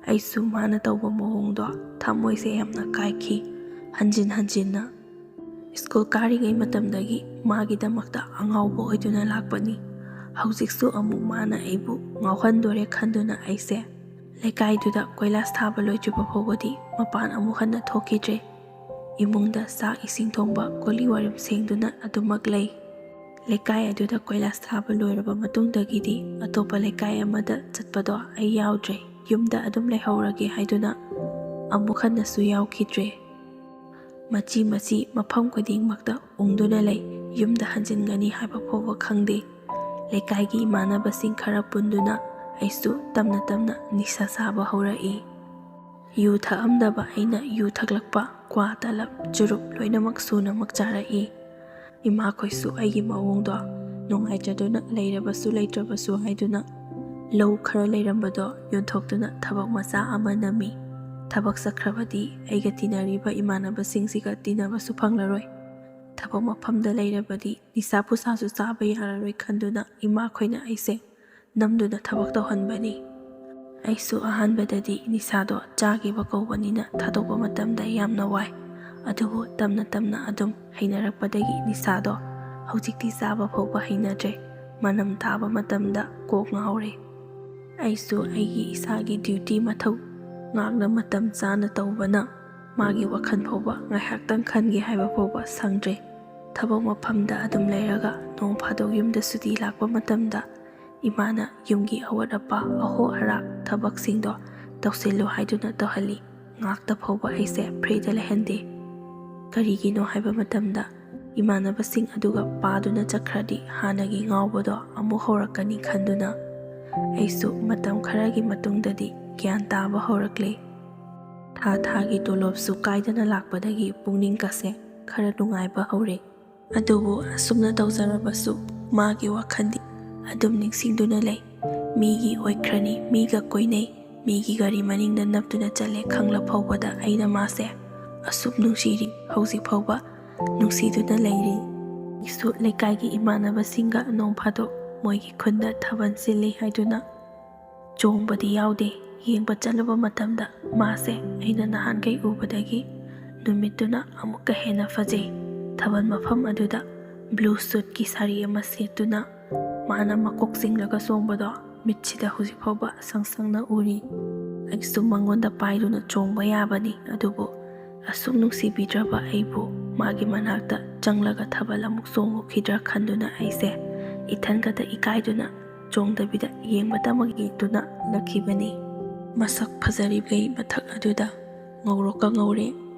ꯑꯩꯁꯨ ꯃꯥꯅ ꯇꯧꯕ ꯃꯑꯣꯡꯗꯣ ꯊꯃꯣꯏꯁꯦ ꯌꯥꯝꯅ ꯀꯥꯏꯈꯤ꯫ ꯍꯟꯖꯤꯟ ꯍꯟꯖꯤꯟꯅ ꯁ꯭ꯀꯨꯜ ꯀꯥꯔꯤꯉꯩ ꯃꯇꯝꯗꯒꯤ ꯃꯥꯒꯤꯗꯃꯛꯇ ꯑꯉꯥꯎꯕ ꯑꯣꯏꯗꯨꯅ ꯂꯥꯛꯄꯅꯤ꯫ ꯍꯧꯖꯤꯛꯁꯨ ꯑꯃꯨꯛ ꯃꯥꯅ ꯑꯩꯕꯨ ꯉꯥꯎꯍꯟꯗꯣꯔꯦ ꯈꯟꯗꯨꯅ ꯑꯩꯁꯦ ꯂꯩꯀꯥꯏꯗꯨꯗ ꯀꯣꯏꯂꯥꯁ ꯊꯥꯕ ꯂꯣꯏꯗ꯭ꯔꯤꯕ ꯐꯥꯎꯕꯗꯤ ꯃꯄꯥꯟ ꯑꯃꯨꯛ ꯍꯟꯅ ꯊꯣꯛꯈꯤꯗ꯭ꯔꯦ꯫ ꯏꯃꯨꯡꯗ ꯆꯥꯛ ꯏꯁꯤꯡ ꯊꯣꯡꯕ, ꯀꯣꯜꯂꯤ ꯋꯥꯔꯝ ꯁꯦꯡꯗꯨꯅ ꯑꯗꯨꯃꯛ ꯂꯩ꯫ ꯂꯩꯀꯥꯏ ꯑꯗꯨꯗ ꯀꯣꯏꯂꯥꯁ ꯊꯥꯕ ꯂꯣꯏꯔꯕ ꯃꯇꯨꯡꯗꯒꯤꯗꯤ ꯑꯇꯣꯞꯄ ꯂꯩꯀꯥꯏ ꯑꯃꯗ ꯆꯠꯄꯗꯣ ꯑꯩ ꯌꯥꯎꯗ꯭ꯔꯦ꯫ ꯌꯨꯝꯗ ꯑꯗꯨꯝ ꯂꯩꯍꯧꯔꯒꯦ ꯍꯥꯏꯗꯨꯅ ꯑꯃꯨꯛ ꯍꯟꯅꯁꯨ ꯌꯥꯎꯈꯤꯗ꯭ꯔꯦ꯫ ꯃꯆꯤ ꯃꯆꯤ ꯃꯐꯝ ꯈꯨꯗꯤꯡꯃꯛꯇ ꯎꯪꯗꯨꯅ ꯂꯩ꯫ ꯌꯨꯝꯗ ꯍꯟꯖꯤꯟꯒꯅꯤ ꯍꯥꯏꯕ ꯐꯥꯎꯕ ꯈꯪꯗꯦ꯫ ꯂꯩꯀꯥꯏꯒꯤ ꯏꯃꯥꯟꯅꯕꯁꯤꯡ ꯈꯔ ꯄꯨꯟꯗꯨꯅ ꯑꯩꯁꯨ ꯇꯞꯅ ꯇꯞꯅ ꯅꯤꯁꯥ ꯆꯥꯕ ꯍꯧꯔꯛꯏ꯫ ꯌꯨ ꯊꯛꯑꯝꯗꯕ ꯑꯩꯅ ꯌꯨ ꯊꯛꯂꯛꯄ, ꯀ꯭ꯋꯥ, ꯇꯂꯞ, ꯆꯨꯔꯨꯞ ꯂꯣꯏꯅꯃꯛ ꯁꯨꯅꯃꯛ ꯆꯥꯔꯛꯏ꯫ ꯏꯃꯥꯈꯣꯏꯁꯨ ꯑꯩꯒꯤ ꯃꯑꯣꯡꯗꯣ ꯅꯨꯡꯉꯥꯏꯖꯗꯨꯅ ꯂꯩꯔꯕꯁꯨ ꯂꯩꯇ꯭ꯔꯕꯁꯨ ꯍꯥꯏꯗꯨꯅ ꯂꯧ ꯈꯔ ꯂꯩꯔꯝꯕꯗꯣ ꯌꯣꯟꯊꯣꯛꯇꯨꯅ ꯊꯕꯛ ꯃꯆꯥ ꯑꯃ ꯅꯝꯃꯤ꯫ ꯊꯕꯛ ꯆꯠꯈ꯭ꯔꯕꯗꯤ ꯑꯩꯒ ꯇꯤꯟꯅꯔꯤꯕ ꯏꯃꯥꯟꯅꯕꯁꯤꯡꯁꯤꯒ ꯇꯤꯟꯅꯕꯁꯨ ꯐꯪꯂꯔꯣꯏ꯫ ꯊꯕꯛ ꯃꯐꯝꯗ ꯂꯩꯔꯕꯗꯤ ꯅꯤꯁꯥ ꯄꯨꯁꯥꯁꯨ ꯆꯥꯕ ꯌꯥꯔꯔꯣꯏ ꯈꯟꯗꯨꯅ ꯏꯃꯥꯈꯣꯏꯅ ꯑꯩꯁꯦ ꯅꯝꯗꯨꯅ ꯊꯕꯛ ꯇꯧꯍꯟꯕꯅꯤ꯫ ꯑꯩꯁꯨ ꯑꯍꯥꯟꯕꯗꯗꯤ ꯅꯤꯁꯥꯗꯣ ꯆꯥꯈꯤꯕ ꯀꯧꯕꯅꯤꯅ ꯊꯥꯗꯣꯛꯄ ꯃꯇꯝꯗ ꯌꯥꯝꯅ ꯋꯥꯏ꯫ ꯑꯗꯨꯕꯨ ꯇꯞꯅ ꯇꯞꯅ ꯑꯗꯨꯝ ꯍꯩꯅꯔꯛꯄꯗꯒꯤ ꯅꯤꯁꯥꯗꯣ ꯍꯧꯖꯤꯛꯇꯤ ꯆꯥꯕ ꯐꯥꯎꯕ ꯍꯩꯅꯗ꯭ꯔꯦ꯫ ꯃꯅꯝ ꯇꯥꯕ ꯃꯇꯝꯗ ꯀꯣꯛ ꯉꯥꯎꯔꯦ꯫ ꯑꯩꯁꯨ ꯑꯩꯒꯤ ꯏꯁꯥꯒꯤ ꯗ꯭ꯌꯨꯇꯤ ꯃꯊꯧ ꯉꯥꯛꯅ ꯃꯇꯝ ꯆꯥꯅ ꯇꯧꯕꯅ ꯃꯥꯒꯤ ꯋꯥꯈꯜ ꯐꯥꯎꯕ ꯉꯥꯏꯍꯥꯛꯇꯪ ꯈꯟꯒꯦ ꯍꯥꯏꯕ ꯐꯥꯎꯕ ꯁꯪꯗ꯭ꯔꯦ꯫ ꯊꯕꯛ ꯃꯐꯝꯗ ꯑꯗꯨꯝ ꯂꯩꯔꯒ ꯅꯣꯡ ꯐꯥꯗꯣꯛ ꯌꯨꯝꯗ ꯁꯨꯇꯤ ꯂꯥꯛꯄ ꯃꯇꯝꯗ ꯏꯃꯥꯅ ꯌꯨꯝꯒꯤ ꯑꯋꯥꯠ ꯑꯄꯥ, ꯑꯍꯣ ꯑꯔꯥꯛ ꯊꯕꯛꯁꯤꯡꯗꯣ ꯇꯧꯁꯤꯜꯂꯨ ꯍꯥꯏꯗꯨꯅ ꯇꯧꯍꯜꯂꯤ꯫ ꯉꯥꯛꯇ ꯐꯥꯎꯕ ꯑꯩꯁꯦ ꯐ꯭ꯔꯤꯗ ꯂꯩꯍꯟꯗꯦ꯫ ꯀꯔꯤꯒꯤꯅꯣ ꯍꯥꯏꯕ ꯃꯇꯝꯗ ꯏꯃꯥꯟꯅꯕꯁꯤꯡ ꯑꯗꯨꯒ ꯄꯥꯗꯨꯅ ꯆꯠꯈ꯭ꯔꯗꯤ ꯍꯥꯟꯅꯒꯤ ꯉꯥꯎꯕꯗꯣ ꯑꯃꯨꯛ ꯍꯧꯔꯛꯀꯅꯤ ꯈꯟꯗꯨꯅ꯫ ꯑꯩꯁꯨ ꯃꯇꯝ ꯈꯔꯒꯤ ꯃꯇꯨꯡꯗꯗꯤ ꯒ꯭ꯌꯥꯟ ꯇꯥꯕ ꯍꯧꯔꯛꯂꯦ꯫ ꯊꯥ ꯊꯥꯒꯤ ꯇꯣꯂꯣꯞꯁꯨ ꯀꯥꯏꯗꯅ ꯂꯥꯛꯄꯗꯒꯤ ꯄꯨꯛꯅꯤꯡꯒꯁꯦ ꯈꯔ ꯅꯨꯡꯉꯥꯏꯕ ꯍꯧꯔꯦ꯫ ꯑꯗꯨꯕꯨ ꯑꯁꯨꯝꯅ ꯇꯧꯖꯔꯕꯁꯨ ꯃꯥꯒꯤ ꯋꯥꯈꯜꯗꯤ ꯑꯗꯨꯝ ꯅꯤꯡꯁꯤꯡꯗꯨꯅ ꯂꯩ꯫ ꯃꯤꯒꯤ ꯑꯣꯏꯈ꯭ꯔꯅꯤ, ꯃꯤꯒ ꯀꯣꯏꯅꯩ, ꯃꯤꯒꯤ ꯒꯥꯔꯤ ꯃꯅꯤꯡꯗ ꯅꯞꯇꯨꯅ ꯆꯠꯂꯦ ꯈꯪꯂ ꯐꯥꯎꯕꯗ ꯑꯩꯅ ꯃꯥꯁꯦ ꯑꯁꯨꯛ ꯅꯨꯡꯁꯤꯔꯤ, ꯍꯧꯖꯤꯛ ꯐꯥꯎꯕ ꯅꯨꯡꯁꯤꯗꯨꯅ ꯂꯩꯔꯤ꯫ ꯑꯩꯁꯨ ꯂꯩꯀꯥꯏꯒꯤ ꯏꯃꯥꯟꯅꯕꯁꯤꯡꯒ ꯅꯣꯡ ꯐꯥꯗꯣꯛ ꯃꯣꯏꯒꯤ ꯈꯨꯟꯗ ꯊꯥꯕꯜ ꯁꯤꯜꯂꯤ ꯍꯥꯏꯗꯨꯅ ꯆꯣꯡꯕꯗꯤ ꯌꯥꯎꯗꯦ꯫ ꯌꯦꯡꯕ ꯆꯠꯂꯨꯕ ꯃꯇꯝꯗ ꯃꯥꯁꯦ ꯑꯩꯅ ꯅꯍꯥꯟꯈꯩ ꯎꯕꯗꯒꯤ ꯅꯨꯃꯤꯠꯇꯨꯅ ꯑꯃꯨꯛꯀ ꯍꯦꯟꯅ ꯐꯖꯩ꯫ ꯊꯥꯕꯜ ꯃꯐꯝ ꯑꯗꯨꯗ ꯕ꯭ꯂꯨ ꯁꯨꯠꯀꯤ ꯁꯥꯔꯤ ꯑꯃ ꯁꯦꯠꯇꯨꯅ ꯃꯥꯅ ꯃꯀꯣꯛ ꯆꯤꯡꯂꯒ ꯆꯣꯡꯕꯗꯣ ꯃꯤꯠꯁꯤꯗ ꯍꯧꯖꯤꯛ ꯐꯥꯎꯕ ꯁꯪ ꯁꯪꯅ ꯎꯔꯤ꯫ ꯑꯩꯁꯨ ꯃꯉꯣꯟꯗ ꯄꯥꯏꯗꯨꯅ ꯆꯣꯡꯕ ꯌꯥꯕꯅꯤ, ꯑꯗꯨꯕꯨ ꯑꯁꯨꯛ ꯅꯨꯡꯁꯤꯕꯤꯗ꯭ꯔꯕ ꯑꯩꯕꯨ ꯃꯥꯒꯤ ꯃꯅꯥꯛꯇ ꯆꯪꯂꯒ ꯊꯥꯕꯜ ꯑꯃꯨꯛ ꯆꯣꯡꯉꯨꯈꯤꯗ꯭ꯔꯥ ꯈꯟꯗꯨꯅ ꯑꯩꯁꯦ ꯏꯊꯟ ꯈꯛꯇ ꯏꯀꯥꯏꯗꯨꯅ ꯆꯣꯡꯗꯕꯤꯗ ꯌꯦꯡꯕꯇꯃꯛ ꯌꯦꯡꯗꯨꯅ ꯍꯜꯂꯛꯈꯤꯕꯅꯤ꯫ ꯃꯁꯛ ꯐꯖꯔꯤꯕꯒꯤ ꯃꯊꯛ ꯑꯗꯨꯗ ꯉꯧꯔꯣꯛꯀ ꯉꯧꯔꯦ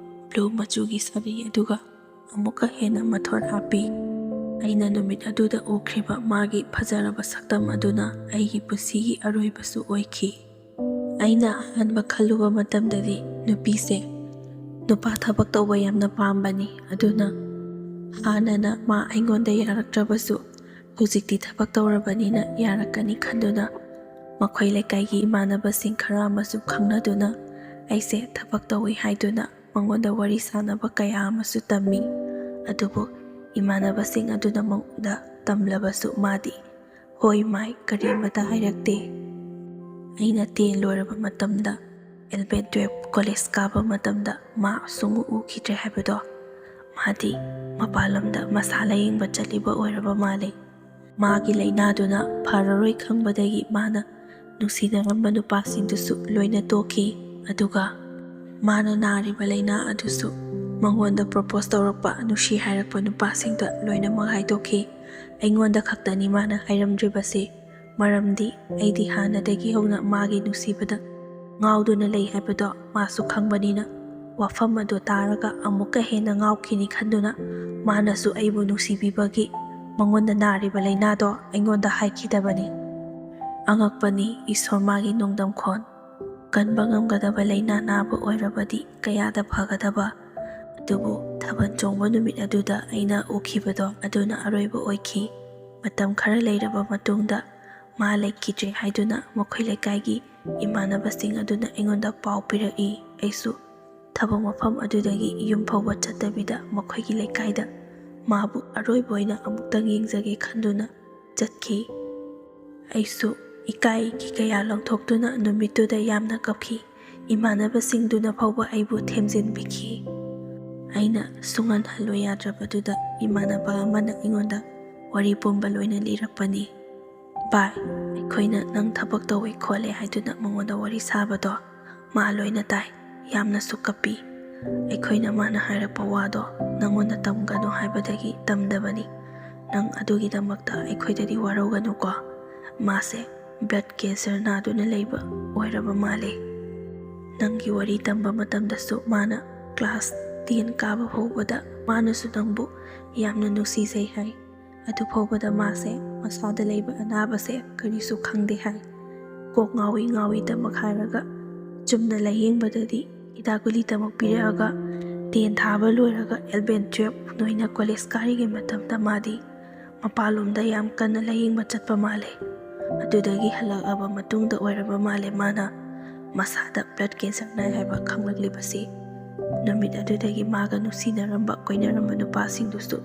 ꯕ꯭ꯂꯨ ꯃꯆꯨꯒꯤ ꯁꯥꯔꯤ ꯑꯗꯨꯒ ꯑꯃꯨꯛꯀ ꯍꯦꯟꯅ ꯃꯊꯣꯟ ꯍꯥꯞꯄꯤ꯫ ꯑꯩꯅ ꯅꯨꯃꯤꯠ ꯑꯗꯨꯗ ꯎꯈ꯭ꯔꯤꯕ ꯃꯥꯒꯤ ꯐꯖꯔꯕ ꯁꯛꯇꯝ ꯑꯗꯨꯅ ꯑꯩꯒꯤ ꯄꯨꯟꯁꯤꯒꯤ ꯑꯔꯣꯏꯕꯁꯨ ꯑꯣꯏꯈꯤ꯫ ꯑꯩꯅ ꯑꯍꯥꯟꯕ ꯈꯜꯂꯨꯕ ꯃꯇꯝꯗꯗꯤ ꯅꯨꯄꯤꯁꯦ ꯅꯨꯄꯥ ꯊꯕꯛ ꯇꯧꯕ ꯌꯥꯝꯅ ꯄꯥꯝꯕꯅꯤ, ꯑꯗꯨꯅ ꯍꯥꯟꯅꯅ ꯃꯥ ꯑꯩꯉꯣꯟꯗ ꯌꯥꯔꯛꯇ꯭ꯔꯕꯁꯨ ꯍꯧꯖꯤꯛꯇꯤ ꯊꯕꯛ ꯇꯧꯔꯕꯅꯤꯅ ꯌꯥꯔꯛꯀꯅꯤ ꯈꯟꯗꯨꯅ ꯃꯈꯣꯏ ꯂꯩꯀꯥꯏꯒꯤ ꯏꯃꯥꯟꯅꯕꯁꯤꯡ ꯈꯔ ꯑꯃꯁꯨ ꯈꯪꯅꯗꯨꯅ ꯑꯩꯁꯦ ꯊꯕꯛ ꯇꯧꯏ ꯍꯥꯏꯗꯨꯅ ꯃꯉꯣꯟꯗ ꯋꯥꯔꯤ ꯁꯥꯟꯅꯕ ꯀꯌꯥ ꯑꯃꯁꯨ ꯇꯝꯃꯤ꯫ ꯑꯗꯨꯕꯨ ꯏꯃꯥꯟꯅꯕꯁꯤꯡ ꯑꯗꯨꯅ ꯃꯉꯣꯟꯗ ꯇꯝꯂꯕꯁꯨ ꯃꯥꯗꯤ ꯍꯣꯏ ꯃꯥꯏ ꯀꯔꯤꯃꯇ ꯍꯥꯏꯔꯛꯇꯦ꯫ ꯑꯩꯅ ꯇꯦꯟ ꯂꯣꯏꯔꯕ ꯃꯇꯝꯗ ꯑꯦꯂꯚꯦꯟ ꯇꯨꯌꯦꯜꯐ ꯀꯣꯂꯦꯖ ꯀꯥꯕ ꯃꯇꯝꯗ ꯃꯥ ꯁꯨꯡꯎ ꯎꯈꯤꯗ꯭ꯔꯦ ꯍꯥꯏꯕꯗꯣ꯫ ꯃꯥꯗꯤ ꯃꯄꯥꯟꯂꯣꯝꯗ ꯃꯁꯥ ꯂꯥꯌꯦꯡꯕ ꯆꯠꯂꯤꯕ ꯑꯣꯏꯔꯕ ꯃꯥꯜꯂꯦ꯫ ꯃꯥꯒꯤ ꯂꯥꯏꯅꯥꯗꯨꯅ ꯐꯔꯔꯣꯏ ꯈꯪꯕꯗꯒꯤ ꯃꯥꯅ ꯅꯨꯡꯁꯤꯅꯔꯝꯕ ꯅꯨꯄꯥꯁꯤꯡꯗꯨꯁꯨ ꯂꯣꯏꯅ ꯇꯣꯛꯈꯤ꯫ ꯑꯗꯨꯒ ꯃꯥꯅ ꯅꯥꯔꯤꯕ ꯂꯥꯏꯅꯥ ꯑꯗꯨꯁꯨ ꯃꯉꯣꯟꯗ ꯄ꯭ꯔꯣꯄꯣꯁ ꯇꯧꯔꯛꯄ, ꯅꯨꯡꯁꯤ ꯍꯥꯏꯔꯛꯄ ꯅꯨꯄꯥꯁꯤꯡꯗ ꯂꯣꯏꯅꯃꯛ ꯍꯥꯏꯗꯣꯛꯈꯤ꯫ ꯑꯩꯉꯣꯟꯗ ꯈꯛꯇꯅꯤ ꯃꯥꯅ ꯍꯥꯏꯔꯝꯗ꯭ꯔꯤꯕꯁꯦ, ꯃꯔꯝꯗꯤ ꯑꯩꯗꯤ ꯍꯥꯟꯅꯗꯒꯤ ꯍꯧꯅ ꯃꯥꯒꯤ ꯅꯨꯡꯁꯤꯕꯗ ꯉꯥꯎꯗꯨꯅ ꯂꯩ ꯍꯥꯏꯕꯗꯣ ꯃꯥꯁꯨ ꯈꯪꯕꯅꯤꯅ꯫ ꯋꯥꯐꯝ ꯑꯗꯨ ꯇꯥꯔꯒ ꯑꯃꯨꯛꯀ ꯍꯦꯟꯅ ꯉꯥꯎꯈꯤꯅꯤ ꯈꯟꯗꯨꯅ ꯃꯥꯅꯁꯨ ꯑꯩꯕꯨ ꯅꯨꯡꯁꯤꯕꯤꯕꯒꯤ ꯃꯉꯣꯟꯗ ꯅꯥꯔꯤꯕ ꯂꯥꯏꯅꯥꯗꯣ ꯑꯩꯉꯣꯟꯗ ꯍꯥꯏꯈꯤꯗꯕꯅꯤ꯫ ꯑꯉꯛꯄꯅꯤ ꯏꯁꯣꯔ ꯃꯥꯒꯤ ꯅꯣꯡꯗꯝꯈꯣꯟ꯫ ꯀꯟꯕ ꯉꯝꯒꯗꯕ ꯂꯥꯏꯅꯥ ꯅꯥꯕ ꯑꯣꯏꯔꯕꯗꯤ ꯀꯌꯥꯗ ꯐꯒꯗꯕ꯫ ꯑꯗꯨꯕꯨ ꯊꯥꯕꯜ ꯆꯣꯡꯕ ꯅꯨꯃꯤꯠ ꯑꯗꯨꯗ ꯑꯩꯅ ꯎꯈꯤꯕꯗꯣ ꯑꯗꯨꯅ ꯑꯔꯣꯏꯕ ꯑꯣꯏꯈꯤ꯫ ꯃꯇꯝ ꯈꯔ ꯂꯩꯔꯕ ꯃꯇꯨꯡꯗ ꯃꯥ ꯂꯩꯈꯤꯗ꯭ꯔꯦ ꯍꯥꯏꯗꯨꯅ ꯃꯈꯣꯏ ꯂꯩꯀꯥꯏꯒꯤ ꯏꯃꯥꯟꯅꯕꯁꯤꯡ ꯑꯗꯨꯅ ꯑꯩꯉꯣꯟꯗ ꯄꯥꯎ ꯄꯤꯔꯛꯏ꯫ ꯑꯩꯁꯨ ꯊꯕꯛ ꯃꯐꯝ ꯑꯗꯨꯗꯒꯤ ꯌꯨꯝ ꯐꯥꯎꯕ ꯆꯠꯇꯕꯤꯗ ꯃꯈꯣꯏꯒꯤ ꯂꯩꯀꯥꯏꯗ ꯃꯥꯕꯨ ꯑꯔꯣꯏꯕ ꯑꯣꯏꯅ ꯑꯃꯨꯛꯇꯪ ꯌꯦꯡꯖꯒꯦ ꯈꯟꯗꯨꯅ ꯆꯠꯈꯤ꯫ ꯑꯩꯁꯨ ꯏꯀꯥꯏꯒꯤ ꯀꯌꯥ ꯂꯪꯊꯣꯛꯇꯨꯅ ꯅꯨꯃꯤꯠꯇꯨꯗ ꯌꯥꯝꯅ ꯀꯞꯈꯤ꯫ ꯏꯃꯥꯟꯅꯕꯁꯤꯡꯗꯨꯅ ꯐꯥꯎꯕ ꯑꯩꯕꯨ ꯊꯦꯝꯖꯤꯟꯕꯤꯈꯤ꯫ ꯑꯩꯅ ꯁꯨꯡꯍꯟ ꯍꯜꯂꯨ ꯌꯥꯗ꯭ꯔꯕꯗꯨꯗ ꯏꯃꯥꯟꯅꯕ ꯑꯃꯅ ꯑꯩꯉꯣꯟꯗ ꯋꯥꯔꯤ ꯄꯨꯝꯕ ꯂꯣꯏꯅ ꯂꯤꯔꯛꯄꯅꯤ꯫ "ꯚꯥꯏ, ꯑꯩꯈꯣꯏꯅ ꯅꯪ ꯊꯕꯛ ꯇꯧꯋꯦ ꯈꯣꯠꯂꯦ ꯍꯥꯏꯗꯨꯅ ꯃꯉꯣꯟꯗ ꯋꯥꯔꯤ ꯁꯥꯕꯗꯣ ꯃꯥ ꯂꯣꯏꯅ ꯇꯥꯏ꯫ ꯌꯥꯝꯅꯁꯨ ꯀꯞꯄꯤ꯫ ꯑꯩꯈꯣꯏꯅ ꯃꯥꯅ ꯍꯥꯏꯔꯛꯄ ꯋꯥꯗꯣ ꯅꯪꯉꯣꯟꯗ ꯇꯝꯒꯅꯨ ꯍꯥꯏꯕꯗꯒꯤ ꯇꯝꯗꯕꯅꯤ꯫ ꯅꯪ ꯑꯗꯨꯒꯤꯗꯃꯛꯇ ꯑꯩꯈꯣꯏꯗꯗꯤ ꯋꯥꯔꯧꯒꯅꯨꯀꯣ꯫ ꯃꯥꯁꯦ blood cancer ꯅꯥꯗꯨꯅ ꯂꯩꯕ ꯑꯣꯏꯔꯕ ꯃꯥꯜꯂꯦ꯫ ꯅꯪꯒꯤ ꯋꯥꯔꯤ ꯇꯝꯕ ꯃꯇꯝꯗꯁꯨ ꯃꯥꯅ class ten ꯀꯥꯕ ꯐꯥꯎꯕꯗ ꯃꯥꯅꯁꯨ ꯅꯪꯕꯨ ꯌꯥꯝꯅ ꯅꯨꯡꯁꯤꯖꯩ ꯍꯥꯏ꯫ ꯑꯗꯨ ꯐꯥꯎꯕꯗ ꯃꯥꯁꯦ ꯃꯁꯥꯗ ꯂꯩꯕ ꯑꯅꯥꯕꯁꯦ ꯀꯔꯤꯁꯨ ꯈꯪꯗꯦ ꯍꯥꯏ꯫ ꯀꯣꯛ ꯉꯥꯎꯏ ꯉꯥꯎꯏꯗꯃꯛ ꯍꯥꯏꯔꯒ ꯆꯨꯝꯅ ꯂꯥꯌꯦꯡꯕꯗꯗꯤ ꯍꯤꯗꯥꯛ ꯒꯨꯂꯤꯗꯃꯛ ꯄꯤꯔꯛꯑꯒ ten ꯊꯥꯕ ꯂꯣꯏꯔꯒ eleven twelve ꯅꯣꯏꯅ college ꯀꯥꯔꯤꯉꯩ ꯃꯇꯝꯗ ꯃꯥꯗꯤ ꯃꯄꯥꯟꯂꯣꯝꯗ ꯌꯥꯝ ꯀꯟꯅ ꯂꯥꯌꯦꯡꯕ ꯆꯠꯄ ꯃꯥꯜꯂꯦ꯫ ꯑꯗꯨꯗꯒꯤ ꯍꯜꯂꯛꯑꯕ ꯃꯇꯨꯡꯗ ꯑꯣꯏꯔꯕ ꯃꯥꯜꯂꯦ ꯃꯥꯅ ꯃꯁꯥꯗ blood cancer ꯅꯥꯏ ꯍꯥꯏꯕ ꯈꯪꯂꯛꯂꯤꯕꯁꯤ꯫ ꯅꯨꯃꯤꯠ ꯑꯗꯨꯗꯒꯤ ꯃꯥꯒ ꯅꯨꯡꯁꯤꯅꯔꯝꯕ ꯀꯣꯏꯅꯔꯝꯕ ꯅꯨꯄꯥꯁꯤꯡꯗꯨꯁꯨ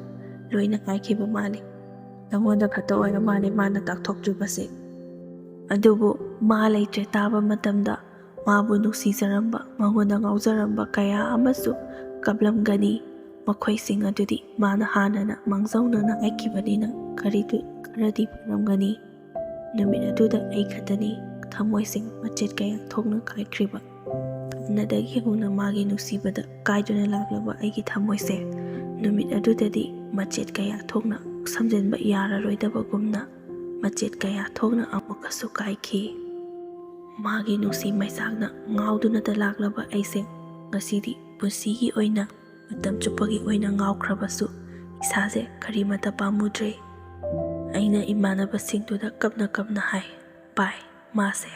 ꯂꯣꯏꯅ ꯍꯥꯏꯈꯤꯕ ꯃꯥꯜꯂꯦ꯫ ꯅꯉꯣꯟꯗ ꯈꯛꯇ ꯑꯣꯏꯔ ꯃꯥꯜꯂꯦ ꯃꯥꯅ ꯇꯥꯛꯊꯣꯛꯇ꯭ꯔꯤꯕꯁꯦ꯫ ꯑꯗꯨꯕꯨ ꯃꯥ ꯂꯩꯇ꯭ꯔꯦ ꯇꯥꯕ ꯃꯇꯝꯗ ꯃꯥꯕꯨ ꯅꯨꯡꯁꯤꯖꯔꯝꯕ, ꯃꯉꯣꯟꯗ ꯉꯥꯎꯖꯔꯝꯕ ꯀꯌꯥ ꯑꯃꯁꯨ ꯀꯞꯂꯝꯒꯅꯤ꯫ ꯃꯈꯣꯏꯁꯤꯡ ꯑꯗꯨꯗꯤ ꯃꯥꯅ ꯍꯥꯟꯅꯅ ꯃꯥꯡꯖꯧꯅꯅ ꯍꯥꯏꯈꯤꯕꯅꯤꯅ ꯀꯔꯤꯗꯤ ꯈꯔꯗꯤ ꯐꯔꯝꯒꯅꯤ꯫ ꯅꯨꯃꯤꯠ ꯑꯗꯨꯗ ꯑꯩ ꯈꯛꯇꯅꯤ ꯊꯃꯣꯏꯁꯦ ꯃꯆꯦꯠ ꯀꯌꯥ ꯊꯣꯛꯅ ꯀꯥꯏꯈ꯭ꯔꯤꯕ꯫ ꯍꯥꯟꯅꯗꯒꯤ ꯍꯧꯅ ꯃꯥꯒꯤ ꯅꯨꯡꯁꯤꯕꯗ ꯀꯥꯏꯗꯨꯅ ꯂꯥꯛꯂꯕ ꯑꯩꯒꯤ ꯊꯃꯣꯏꯁꯦ ꯅꯨꯃꯤꯠ ꯑꯗꯨꯗꯗꯤ ꯃꯆꯦꯠ ꯀꯌꯥ ꯊꯣꯛꯅ ꯁꯝꯖꯤꯟꯕ ꯌꯥꯔꯔꯣꯏꯗꯕꯒꯨꯝꯅ ꯃꯆꯦꯠ ꯀꯌꯥ ꯊꯣꯛꯅ ꯑꯃꯨꯛꯀꯁꯨ ꯀꯥꯏꯈꯤ꯫ ꯃꯥꯒꯤ ꯅꯨꯡꯁꯤ ꯃꯩꯁꯥꯛꯅ ꯉꯥꯎꯗꯨꯅꯇ ꯂꯥꯛꯂꯕ ꯑꯩꯁꯦ ꯉꯁꯤꯗꯤ ꯄꯨꯟꯁꯤꯒꯤ ꯑꯣꯏꯅ ꯃꯇꯝ ꯆꯨꯞꯄꯒꯤ ꯑꯣꯏꯅ ꯉꯥꯎꯈ꯭ꯔꯕꯁꯨ ꯏꯁꯥꯁꯦ ꯀꯔꯤꯃꯠꯇ ꯄꯥꯝꯃꯨꯗ꯭ꯔꯦ꯫ ꯑꯩꯅ ꯏꯃꯥꯟꯅꯕꯁꯤꯡꯗꯨꯗ ꯀꯞꯅ ꯀꯞꯅ ꯍꯥꯏ, "ꯚꯥꯏ, ꯃꯥꯁꯦ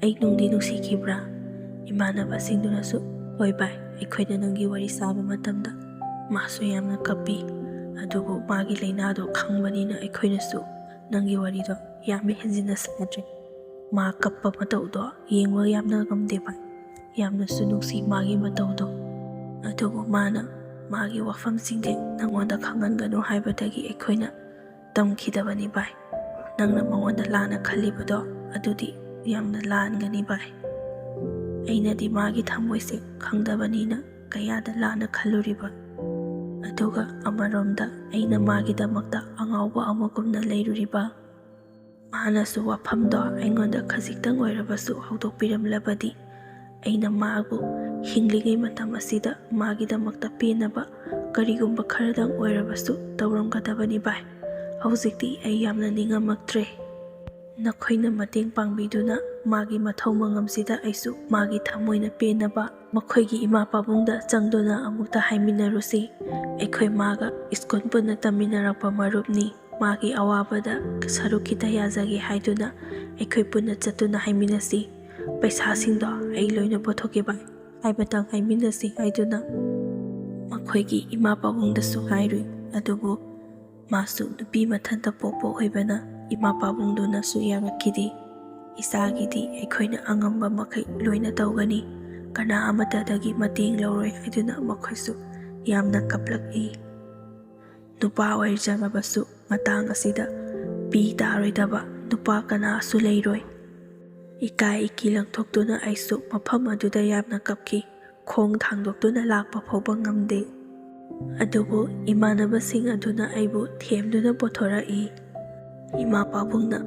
ꯑꯩ ꯅꯨꯡꯗꯤ ꯅꯨꯡꯁꯤꯈꯤꯕ꯭ꯔꯥ?" ꯏꯃꯥꯟꯅꯕꯁꯤꯡꯗꯨꯅꯁꯨ, "ꯍꯣꯏ ꯚꯥꯏ, ꯑꯩꯈꯣꯏꯅ ꯅꯪꯒꯤ ꯋꯥꯔꯤ ꯁꯥꯕ ꯃꯇꯝꯗ ꯃꯥꯁꯨ ꯌꯥꯝꯅ ꯀꯞꯄꯤ, ꯑꯗꯨꯕꯨ ꯃꯥꯒꯤ ꯂꯥꯏꯅꯥꯗꯣ ꯈꯪꯕꯅꯤꯅ ꯑꯩꯈꯣꯏꯅꯁꯨ ꯅꯪꯒꯤ ꯋꯥꯔꯤꯗꯣ ꯌꯥꯝꯅ ꯍꯦꯟꯖꯤꯟꯅ ꯁꯥꯗ꯭ꯔꯦ꯫ ꯃꯥ ꯀꯞꯄ ꯃꯇꯧꯗꯣ ꯌꯦꯡꯕ ꯌꯥꯝꯅ ꯉꯝꯗꯦ ꯚꯥꯏ꯫ ꯌꯥꯝꯅꯁꯨ ꯅꯨꯡꯁꯤ ꯃꯥꯒꯤ ꯃꯇꯧꯗꯣ꯫ ꯑꯗꯨꯕꯨ ꯃꯥꯅ ꯃꯥꯒꯤ ꯋꯥꯐꯝꯁꯤꯡꯗꯤ ꯅꯪꯉꯣꯟꯗ ꯈꯪꯍꯟꯒꯅꯨ ꯍꯥꯏꯕꯗꯒꯤ ꯑꯩꯈꯣꯏꯅ ꯇꯝꯈꯤꯗꯕꯅꯤ ꯚꯥꯏ꯫ ꯅꯪꯅ ꯃꯉꯣꯟꯗ ꯂꯥꯟꯅ ꯈꯜꯂꯤꯕꯗꯣ ꯑꯗꯨꯗꯤ ꯌꯥꯝꯅ ꯂꯥꯟꯒꯅꯤ ꯚꯥꯏ꯫ ꯑꯩꯅꯗꯤ ꯃꯥꯒꯤ ꯊꯃꯣꯏꯁꯦ ꯈꯪꯗꯕꯅꯤꯅ ꯀꯌꯥꯗ ꯂꯥꯟꯅ ꯈꯜꯂꯨꯔꯤꯕ꯫ ꯑꯗꯨꯒ ꯑꯃꯔꯣꯝꯗ ꯑꯩꯅ ꯃꯥꯒꯤꯗꯃꯛꯇ ꯑꯉꯥꯎꯕ ꯑꯃꯒꯨꯝꯅ ꯂꯩꯔꯨꯔꯤꯕ꯫ ꯃꯥꯅꯁꯨ ꯋꯥꯐꯝꯗꯣ ꯑꯩꯉꯣꯟꯗ ꯈꯖꯤꯛꯇꯪ ꯑꯣꯏꯔꯕꯁꯨ ꯍꯧꯗꯣꯛꯄꯤꯔꯝꯂꯕꯗꯤ ꯑꯩꯅ ꯃꯥꯕꯨ ꯍꯤꯡꯂꯤꯉꯩ ꯃꯇꯝ ꯑꯁꯤꯗ ꯃꯥꯒꯤꯗꯃꯛꯇ ꯄꯦꯟꯅꯕ ꯀꯔꯤꯒꯨꯝꯕ ꯈꯔꯗꯪ ꯑꯣꯏꯔꯕꯁꯨ ꯇꯧꯔꯝꯒꯗꯕꯅꯤ ꯚꯥꯏ꯫ ꯍꯧꯖꯤꯛꯇꯤ ꯑꯩ ꯌꯥꯝꯅ ꯅꯤꯡꯉꯝꯃꯛꯇ꯭ꯔꯦ꯫ ꯅꯈꯣꯏꯅ ꯃꯇꯦꯡ ꯄꯥꯡꯕꯤꯗꯨꯅ ꯃꯥꯒꯤ ꯃꯊꯧ ꯃꯉꯝꯁꯤꯗ ꯑꯩꯁꯨ ꯃꯥꯒꯤ ꯊꯃꯣꯏꯅ ꯄꯦꯟꯅꯕ ꯃꯈꯣꯏꯒꯤ ꯏꯃꯥ ꯄꯥꯕꯨꯡꯗ ꯆꯪꯗꯨꯅ ꯑꯃꯨꯛꯇ ꯍꯥꯏꯃꯤꯟꯅꯔꯨꯁꯤ꯫ ꯑꯩꯈꯣꯏ ꯃꯥꯒ ꯁ꯭ꯀꯨꯜ ꯄꯨꯟꯅ ꯇꯝꯃꯤꯟꯅꯔꯛꯄ ꯃꯔꯨꯞꯅꯤ꯫ ꯃꯥꯒꯤ ꯑꯋꯥꯕꯗ ꯁꯔꯨꯛ ꯈꯤꯇ ꯌꯥꯖꯒꯦ ꯍꯥꯏꯗꯨꯅ ꯑꯩꯈꯣꯏ ꯄꯨꯟꯅ ꯆꯠꯇꯨꯅ ꯍꯥꯏꯃꯤꯟꯅꯁꯤ꯫ ꯄꯩꯁꯥꯁꯤꯡꯗꯣ ꯑꯩ ꯂꯣꯏꯅ ꯄꯨꯊꯣꯛꯀꯦ ꯚꯥꯏ ꯍꯥꯏꯕꯇꯪ ꯍꯥꯏꯃꯤꯟꯅꯁꯤ ꯍꯥꯏꯗꯨꯅ ꯃꯈꯣꯏꯒꯤ ꯏꯃꯥ ꯄꯥꯕꯨꯡꯗꯁꯨ ꯍꯥꯏꯔꯨꯏ꯫ ꯑꯗꯨꯕꯨ ꯃꯥꯁꯨ ꯅꯨꯄꯤ ꯃꯊꯟꯇ ꯄꯣꯛꯄ ꯑꯣꯏꯕꯅ ꯏꯃꯥ ꯄꯥꯕꯨꯡꯗꯨꯅꯁꯨ ꯌꯥꯔꯛꯈꯤꯗꯦ꯫ "ꯏꯆꯥꯒꯤꯗꯤ ꯑꯩꯈꯣꯏꯅ ꯑꯉꯝꯕ ꯃꯈꯩ ꯂꯣꯏꯅ ꯇꯧꯒꯅꯤ, ꯀꯅꯥ ꯑꯃꯠꯇꯗꯒꯤ ꯃꯇꯦꯡ ꯂꯧꯔꯣꯏ" ꯍꯥꯏꯗꯨꯅ ꯃꯈꯣꯏꯁꯨ ꯌꯥꯝꯅ ꯀꯞꯂꯛꯏ꯫ ꯅꯨꯄꯥ ꯑꯣꯏꯖꯔꯕꯁꯨ ꯃꯇꯥꯡ ꯑꯁꯤꯗ ꯄꯤ ꯇꯥꯔꯣꯏꯗꯕ ꯅꯨꯄꯥ ꯀꯅꯥꯁꯨ ꯂꯩꯔꯣꯏ꯫ ꯏꯀꯥꯏ ꯏꯀꯤ ꯂꯪꯊꯣꯛꯇꯨꯅ ꯑꯩꯁꯨ ꯃꯐꯝ ꯑꯗꯨꯗ ꯌꯥꯝꯅ ꯀꯞꯈꯤ꯫ ꯈꯣꯡ ꯊꯥꯡꯗꯣꯛꯇꯨꯅ ꯂꯥꯛꯄ ꯐꯥꯎꯕ ꯉꯝꯗꯦ꯫ ꯑꯗꯨꯕꯨ ꯏꯃꯥꯟꯅꯕꯁꯤꯡ ꯑꯗꯨꯅ ꯑꯩꯕꯨ ꯊꯦꯝꯗꯨꯅ ꯄꯨꯊꯣꯔꯛꯏ꯫ ꯏꯃꯥ ꯄꯥꯕꯨꯡꯅ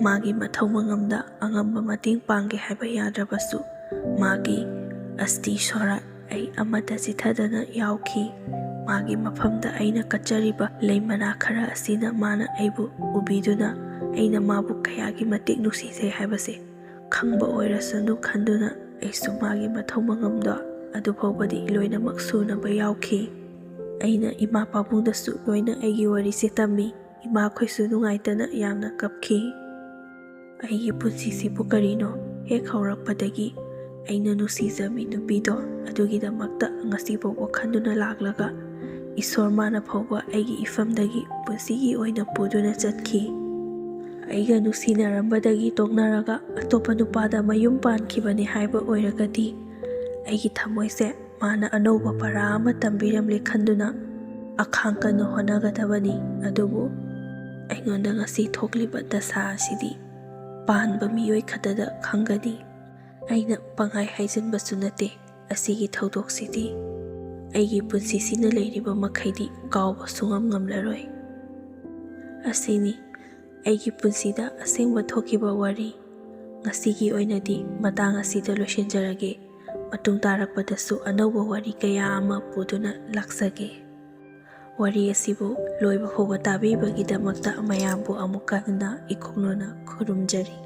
ꯃꯥꯒꯤ ꯃꯊꯧ ꯃꯉꯝꯗ ꯑꯉꯝꯕ ꯃꯇꯦꯡ ꯄꯥꯡꯒꯦ ꯍꯥꯏꯕ ꯌꯥꯗ꯭ꯔꯕꯁꯨ, ꯃꯥꯒꯤ ꯑꯁꯇꯤ ꯁꯣꯔꯥꯠ ꯑꯩ ꯑꯃꯠꯇ ꯆꯤꯊꯗꯅ ꯌꯥꯎꯈꯤ꯫ ꯃꯥꯒꯤ ꯃꯐꯝꯗ ꯑꯩꯅ ꯀꯠꯆꯔꯤꯕ ꯂꯩ ꯃꯅꯥ ꯈꯔ ꯑꯁꯤꯅ ꯃꯥꯅ ꯑꯩꯕꯨ ꯎꯕꯤꯗꯨꯅ ꯑꯩꯅ ꯃꯥꯕꯨ ꯀꯌꯥꯒꯤ ꯃꯇꯤꯛ ꯅꯨꯡꯁꯤꯖꯩ ꯍꯥꯏꯕꯁꯦ ꯈꯪꯕ ꯑꯣꯏꯔꯁꯅꯨ ꯈꯟꯗꯨꯅ ꯑꯩꯁꯨ ꯃꯥꯒꯤ ꯃꯊꯧ ꯃꯉꯝꯗꯣ ꯑꯗꯨ ꯐꯥꯎꯕꯗꯤ ꯂꯣꯏꯅꯃꯛ ꯁꯨꯅꯕ ꯌꯥꯎꯈꯤ꯫ ꯑꯩꯅ ꯏꯃꯥ ꯄꯥꯕꯨꯡꯗꯁꯨ ꯂꯣꯏꯅ ꯑꯩꯒꯤ ꯋꯥꯔꯤꯁꯦ ꯇꯝꯃꯤ꯫ ꯏꯃꯥꯈꯣꯏꯁꯨ ꯅꯨꯡꯉꯥꯏꯇꯅ ꯌꯥꯝꯅ ꯀꯞꯈꯤ꯫ ꯑꯩꯒꯤ ꯄꯨꯟꯁꯤꯁꯤꯕꯨ ꯀꯔꯤꯅꯣ? ꯍꯦꯛ ꯍꯧꯔꯛꯄꯗꯒꯤ ꯑꯩꯅ ꯅꯨꯡꯁꯤꯖꯕꯤ ꯅꯨꯄꯤꯗꯣ ꯑꯗꯨꯒꯤꯗꯃꯛꯇ ꯉꯁꯤꯐꯥꯎꯕ ꯈꯟꯗꯨꯅ ꯂꯥꯛꯂꯒ, ꯏꯁꯣꯔ ꯃꯥꯅ ꯐꯥꯎꯕ ꯑꯩꯒꯤ ꯏꯐꯝꯗꯒꯤ ꯄꯨꯟꯁꯤꯒꯤ ꯑꯣꯏꯅ ꯄꯨꯗꯨꯅ ꯆꯠꯈꯤ꯫ ꯑꯩꯒ ꯅꯨꯡꯁꯤꯅꯔꯝꯕꯗꯒꯤ ꯇꯣꯛꯅꯔꯒ ꯑꯇꯣꯞꯄ ꯅꯨꯄꯥꯗ ꯃꯌꯨꯝ ꯄꯥꯟꯈꯤꯕꯅꯤ ꯍꯥꯏꯕ ꯑꯣꯏꯔꯒꯗꯤ, ꯑꯩꯒꯤ ꯊꯃꯣꯏꯁꯦ ꯃꯥꯅ ꯑꯅꯧꯕ ꯄꯔꯥ ꯑꯃ ꯇꯝꯕꯤꯔꯝꯂꯦ ꯈꯟꯗꯨꯅ ꯑꯈꯥꯡ ꯀꯟꯅ ꯍꯣꯠꯅꯒꯗꯕꯅꯤ꯫ ꯑꯗꯨꯕꯨ ꯑꯩꯉꯣꯟꯗ ꯉꯁꯤ ꯊꯣꯛꯂꯤꯕ ꯗꯁꯥ ꯑꯁꯤꯗꯤ ꯄꯥꯟꯕ ꯃꯤꯑꯣꯏ ꯈꯛꯇꯗ ꯈꯪꯒꯅꯤ꯫ ꯑꯩꯅ ꯄꯪꯍꯥꯏ ꯍꯥꯏꯖꯤꯟꯕꯁꯨ ꯅꯠꯇꯦ꯫ ꯑꯁꯤꯒꯤ ꯊꯧꯗꯣꯛꯁꯤꯗꯤ ꯑꯩꯒꯤ ꯄꯨꯟꯁꯤꯁꯤꯅ ꯂꯩꯔꯤꯕ ꯃꯈꯩꯗꯤ ꯀꯥꯎꯕ ꯁꯨꯡꯉꯝ ꯉꯝꯂꯔꯣꯏ꯫ ꯑꯁꯤꯅꯤ ꯑꯩꯒꯤ ꯄꯨꯟꯁꯤꯗ ꯑꯁꯦꯡꯕ ꯊꯣꯛꯈꯤꯕ ꯋꯥꯔꯤ꯫ ꯉꯁꯤꯒꯤ ꯑꯣꯏꯅꯗꯤ ꯃꯇꯥꯡ ꯑꯁꯤꯗ ꯂꯣꯏꯁꯤꯟꯖꯔꯒꯦ꯫ ꯃꯇꯨꯡ ꯇꯥꯔꯛꯄꯗꯁꯨ ꯑꯅꯧꯕ ꯋꯥꯔꯤ ꯀꯌꯥ ꯑꯃ ꯄꯨꯗꯨꯅ ꯂꯥꯛꯆꯒꯦ꯫ ꯋꯥꯔꯤ ꯑꯁꯤꯕꯨ ꯂꯣꯏꯕ ꯐꯥꯎꯕ ꯇꯥꯕꯤꯕꯒꯤꯗꯃꯛꯇ ꯃꯌꯥꯝꯕꯨ ꯑꯃꯨꯛꯀ ꯍꯟꯅ ꯏꯈꯣꯛꯅꯅ ꯈꯨꯔꯨꯝꯖꯔꯤ꯫